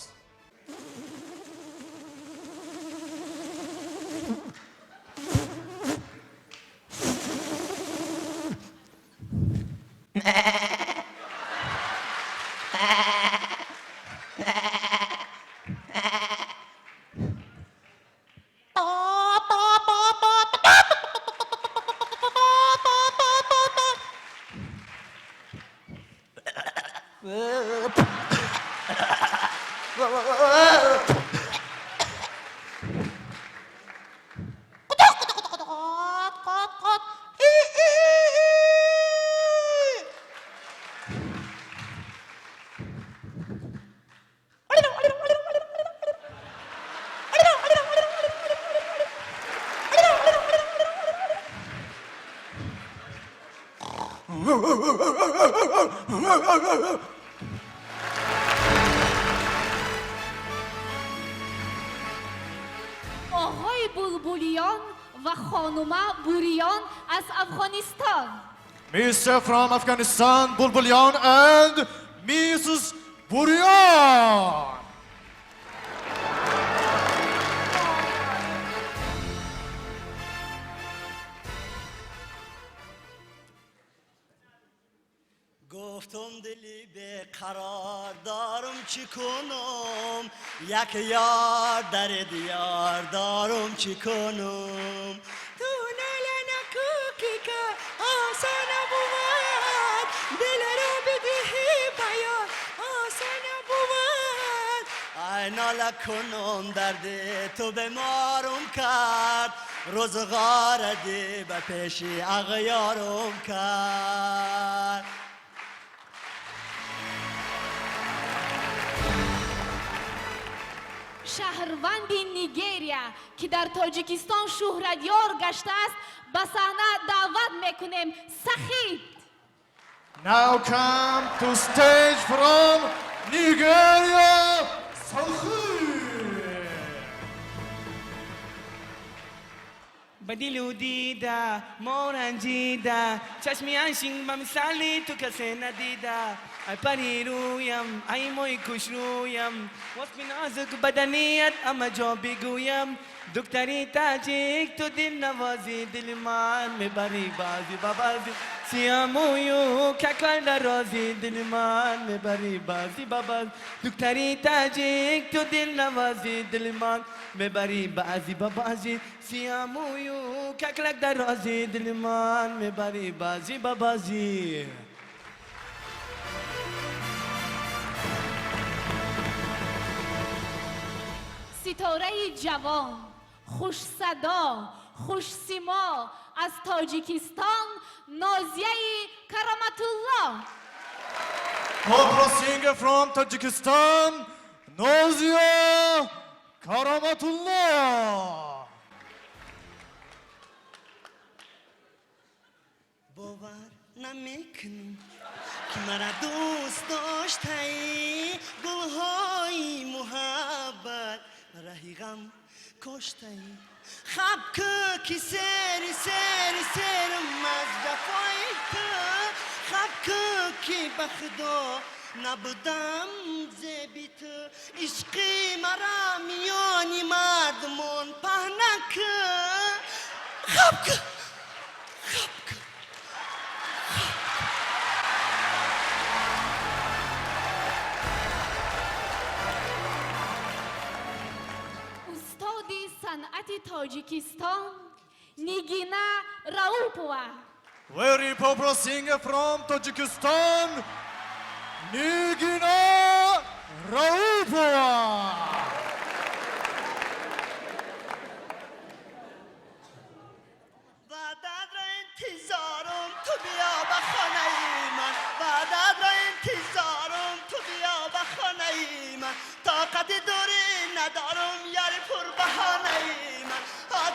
Оғои булбулиён ва Ва хонума Буриён аз Афғонистон. Mr. from Afghanistan, Bulbulian and Mrs. Burian. Гуфтум дили беқарор дорум, чӣ кунум? Як ёр дар диёр дорум, чӣ кунум? Ту нола наку, ки кор осон набуд, дилро бидиҳӣ ба ёр осон набуд. Ай, нола кунум, дарди ту беморум кард, рӯзғор ди ба пеши ағёрум кард. Шаҳрванди Нигерия, ки дар Тоҷикистон шӯҳратёр гаштааст, ба саҳна даъват мекунем, Сахид. Now come to stage from Nigeria, Sakhid. Ба дилу дида мо ранҷида, чашми аншин ба мисали ту касе надида. Ай пари рӯям, ай мои хушрӯям, васфи нозук баданият ама ҷо бигӯям. Духтари таҷик, ту дилнавози, дили ман мебари бази ба бази. Сиёмӯю какал дарози, дили ман мебари бази ба бази. Духтари таҷик, ту дилнавози, дили ман мебари бази ба бази. Сиёмӯю каклак дарози, дили ман мебари бази ба бази. Ситораи ҷавон, хушсадо, хушсимо аз Тоҷикистон, Нозияи Кароматулло. Opera singer from Tajikistan, Nozia Karamatullah. Бовар намекунам, ки мара дӯст доштаӣ, гулҳои муҳаббат раҳи ғам коштаӣ. Хаб ку, ки сери сери серам аз ҷафои ту, хаб ку, ки ба худо набудам зеби ту. Ишқи мара миёни мардумон паҳна ку, хаб ку, хаб ку. Устоди санъати Тоҷикистон Нигина Раупова. Very popular singer from Tajikistan, Nigina Raupova. Ваъдатро интизорум, ту биё ба хонаи ман. Ваъдатро интизорум, ту биё ба хонаи ман. Тоқати дурӣ надорум, ёри пурбаҳонаи ман.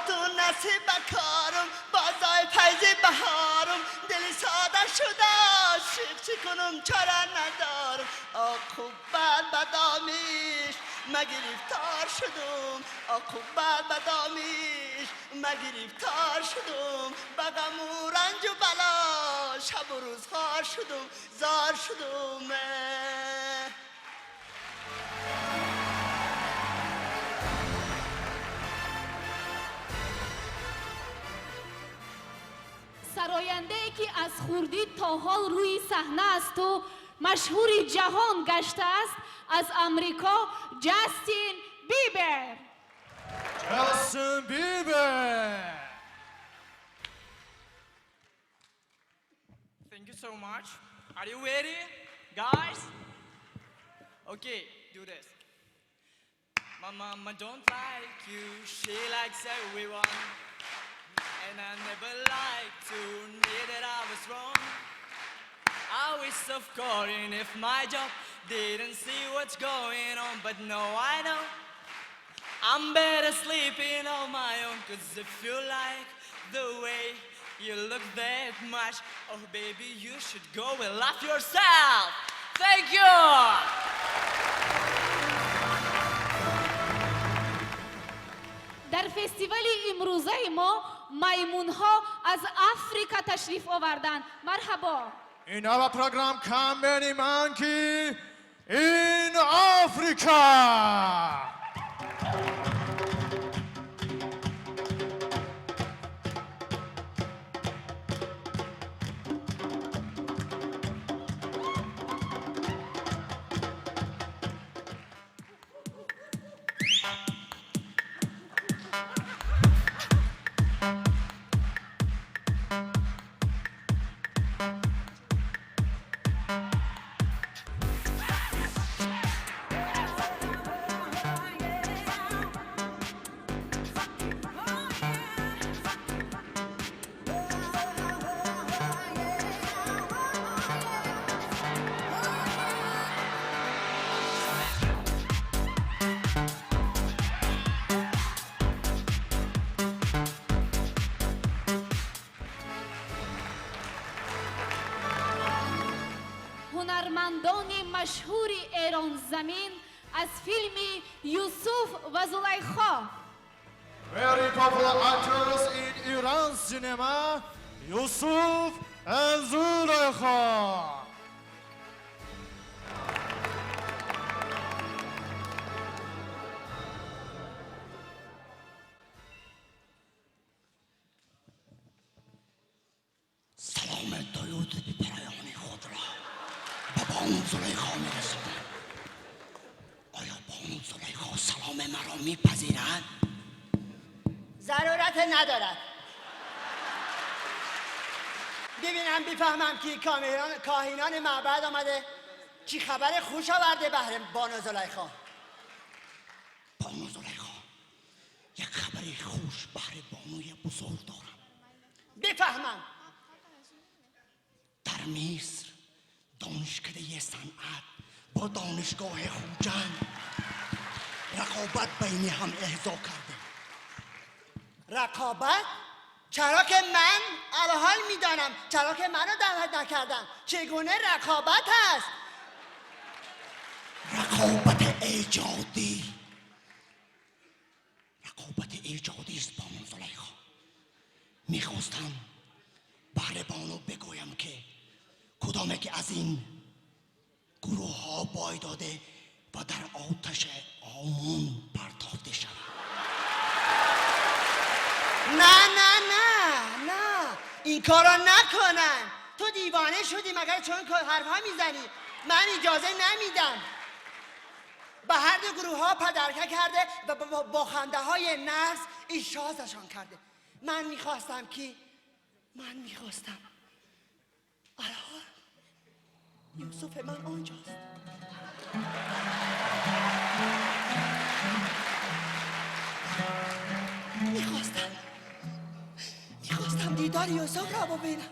Ту насиб ба корум, бозой файзи баҳорум. Дили сода шуда ошиқ, чӣ кунум, чора надорум. Оқубат ба домиш ма гирифтор шудум, оқубат ба домиш ма гирифтор шудум. Ба ғаму ранҷу бало шабу рӯз хор шудум, зор шудум. Сарояндае, ки аз хурдӣ то ҳол рӯи саҳна асту машҳури ҷаҳон гаштааст, аз Амрико, Ҷастин Бибер. Justin Bieber. Thank you so much. Are you ready, guys? Okay, do this. My mama don't like you, she likes everyone. And I never like to admit that I was wrong. I wish of calling if my job didn't see what's going on. But no, I know I'm better sleeping on my own. 'Cause if you like the way you look that much, oh baby, you should go and love yourself. Thank you! Дар фестивали имрӯзаи мо маймунҳо аз Африка ташриф оварданд. Марҳабо. In our program come many monkey in Africa. Ҳунармандони машҳури Эронзамин аз филми Юсуф ва Зулайхо. Very popular actors in Iran cinema, Yusuf and Zulaikha. Салом Даюд параёни худро ба бону Зулайхо мерасонам. Оё бону Зулайхо саломи маро мепазирад? Зарурат надорад. ببینم بفهمم که کاهنان معبد آمده چی خبر خوش آورده بهر بانو زلیخا. بانو زلیخا، یک خبر خوش بهر بانوی بزرگ دارم. بفهمم. در مصر دانشکده صنعت با دانشگاه خوجند رقابت بین هم احضا کرده. رقابت؟ چرا که من الحال میدانم، چرا که منو دعوت نکردن. چگونه رقابت است؟ رقابت ایجادی، رقابت ایجادی است بانو زلیخا. میخواستم بهر بانو بگویم که کدامه که از این گروه ها بای داده و در آتش آمون پرتافته شود. نه نه نه نه، این کارا نکنن. تو دیوانه شدی مگر چون حرفها میزنی؟ من اجازه نمیدم. به هر دو گروه ها پدرکه کرده و با خنده های نرس ایشازشان کرده. من میخواستم که من میخواستم الان یوسف من آنجاست. میخواستم دیدار یوسف را ببینم.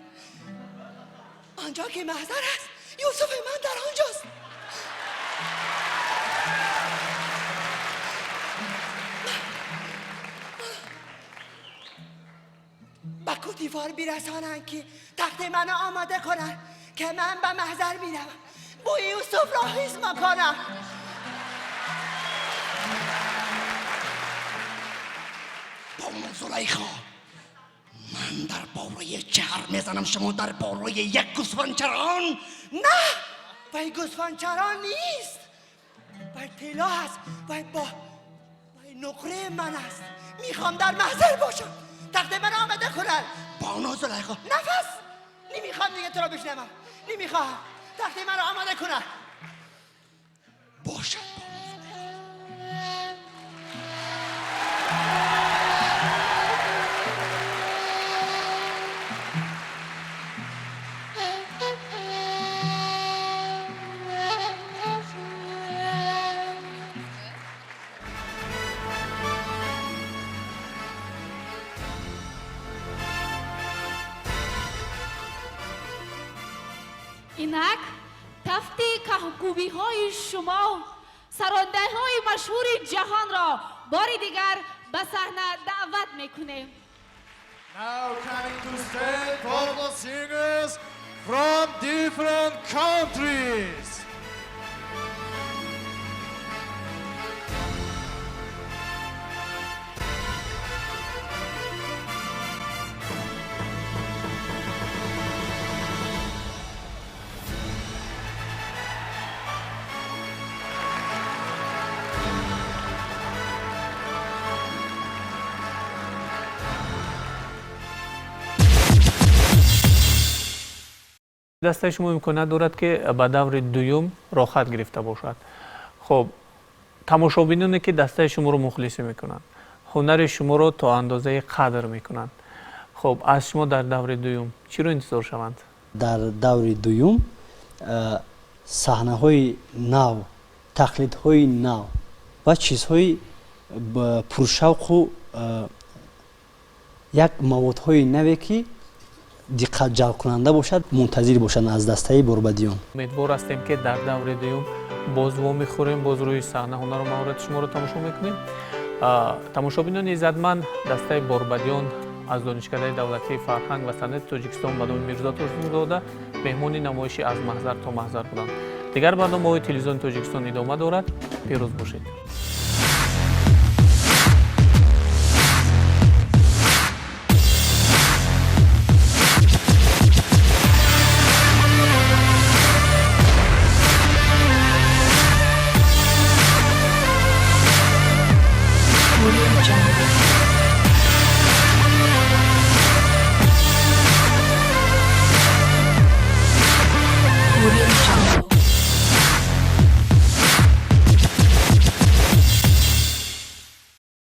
آنجا که محضر است، یوسف من در آنجاست. به کوتیفار بیرسانند که تخت منو آماده کنند که من به محضر میروم با یوسف را حس میکنم. بانو زلیخا، من در باره چه حرف میزنم، شما در باره یک گوسفندچران؟ نه، وای گوسفندچران نیست، وای طلا هست، وای با وای نقره من است. میخوام در محضر باشم، تخت من آماده کنن. بانو زلیخا، نفس نمیخوام دیگه تو را بشنوم، نمیخوام. تخت من را آماده کنن. باشد بانو زلیخا. Инак тафти каҳкубиҳои шумо сарондаҳои машҳури ҷаҳонро бори дигар ба саҳна даъват мекунем. Now coming to stand popular singers from different countries. Дастаи шумо имконият дорад, ки ба даври дуюм роҳхат гирифта бошад. Хуб, тамошобиноне, ки дастаи шуморо мухлисӣ мекунанд, ҳунари шуморо то андозае қадр мекунанд, хуб, аз шумо дар даври дуюм чиро интизор шаванд? Дар даври дуюм саҳнаҳои нав, тақлидҳои нав ва чизҳои пуршавқу як маводҳои наве, ки диққатҷалбкунанда бошад, мунтазир бошанд аз дастаи Борбадиён. Умедвор ҳастем, ки дар даври дуюм боз вомехӯрем, боз рӯи саҳна ҳунару маҳорати шуморо тамошо мекунем. Тамошобинони иззатманд, дастаи Борбадиён аз Донишкадаи давлатии фарҳанг ва санъати Тоҷикистон ба номи Мирзо Турсунзода меҳмони намоиши «Аз маҳзар то маҳзар» буданд. Дигар барномаҳои Телевизиони Тоҷикистон идома дорад. Пирӯз бошед.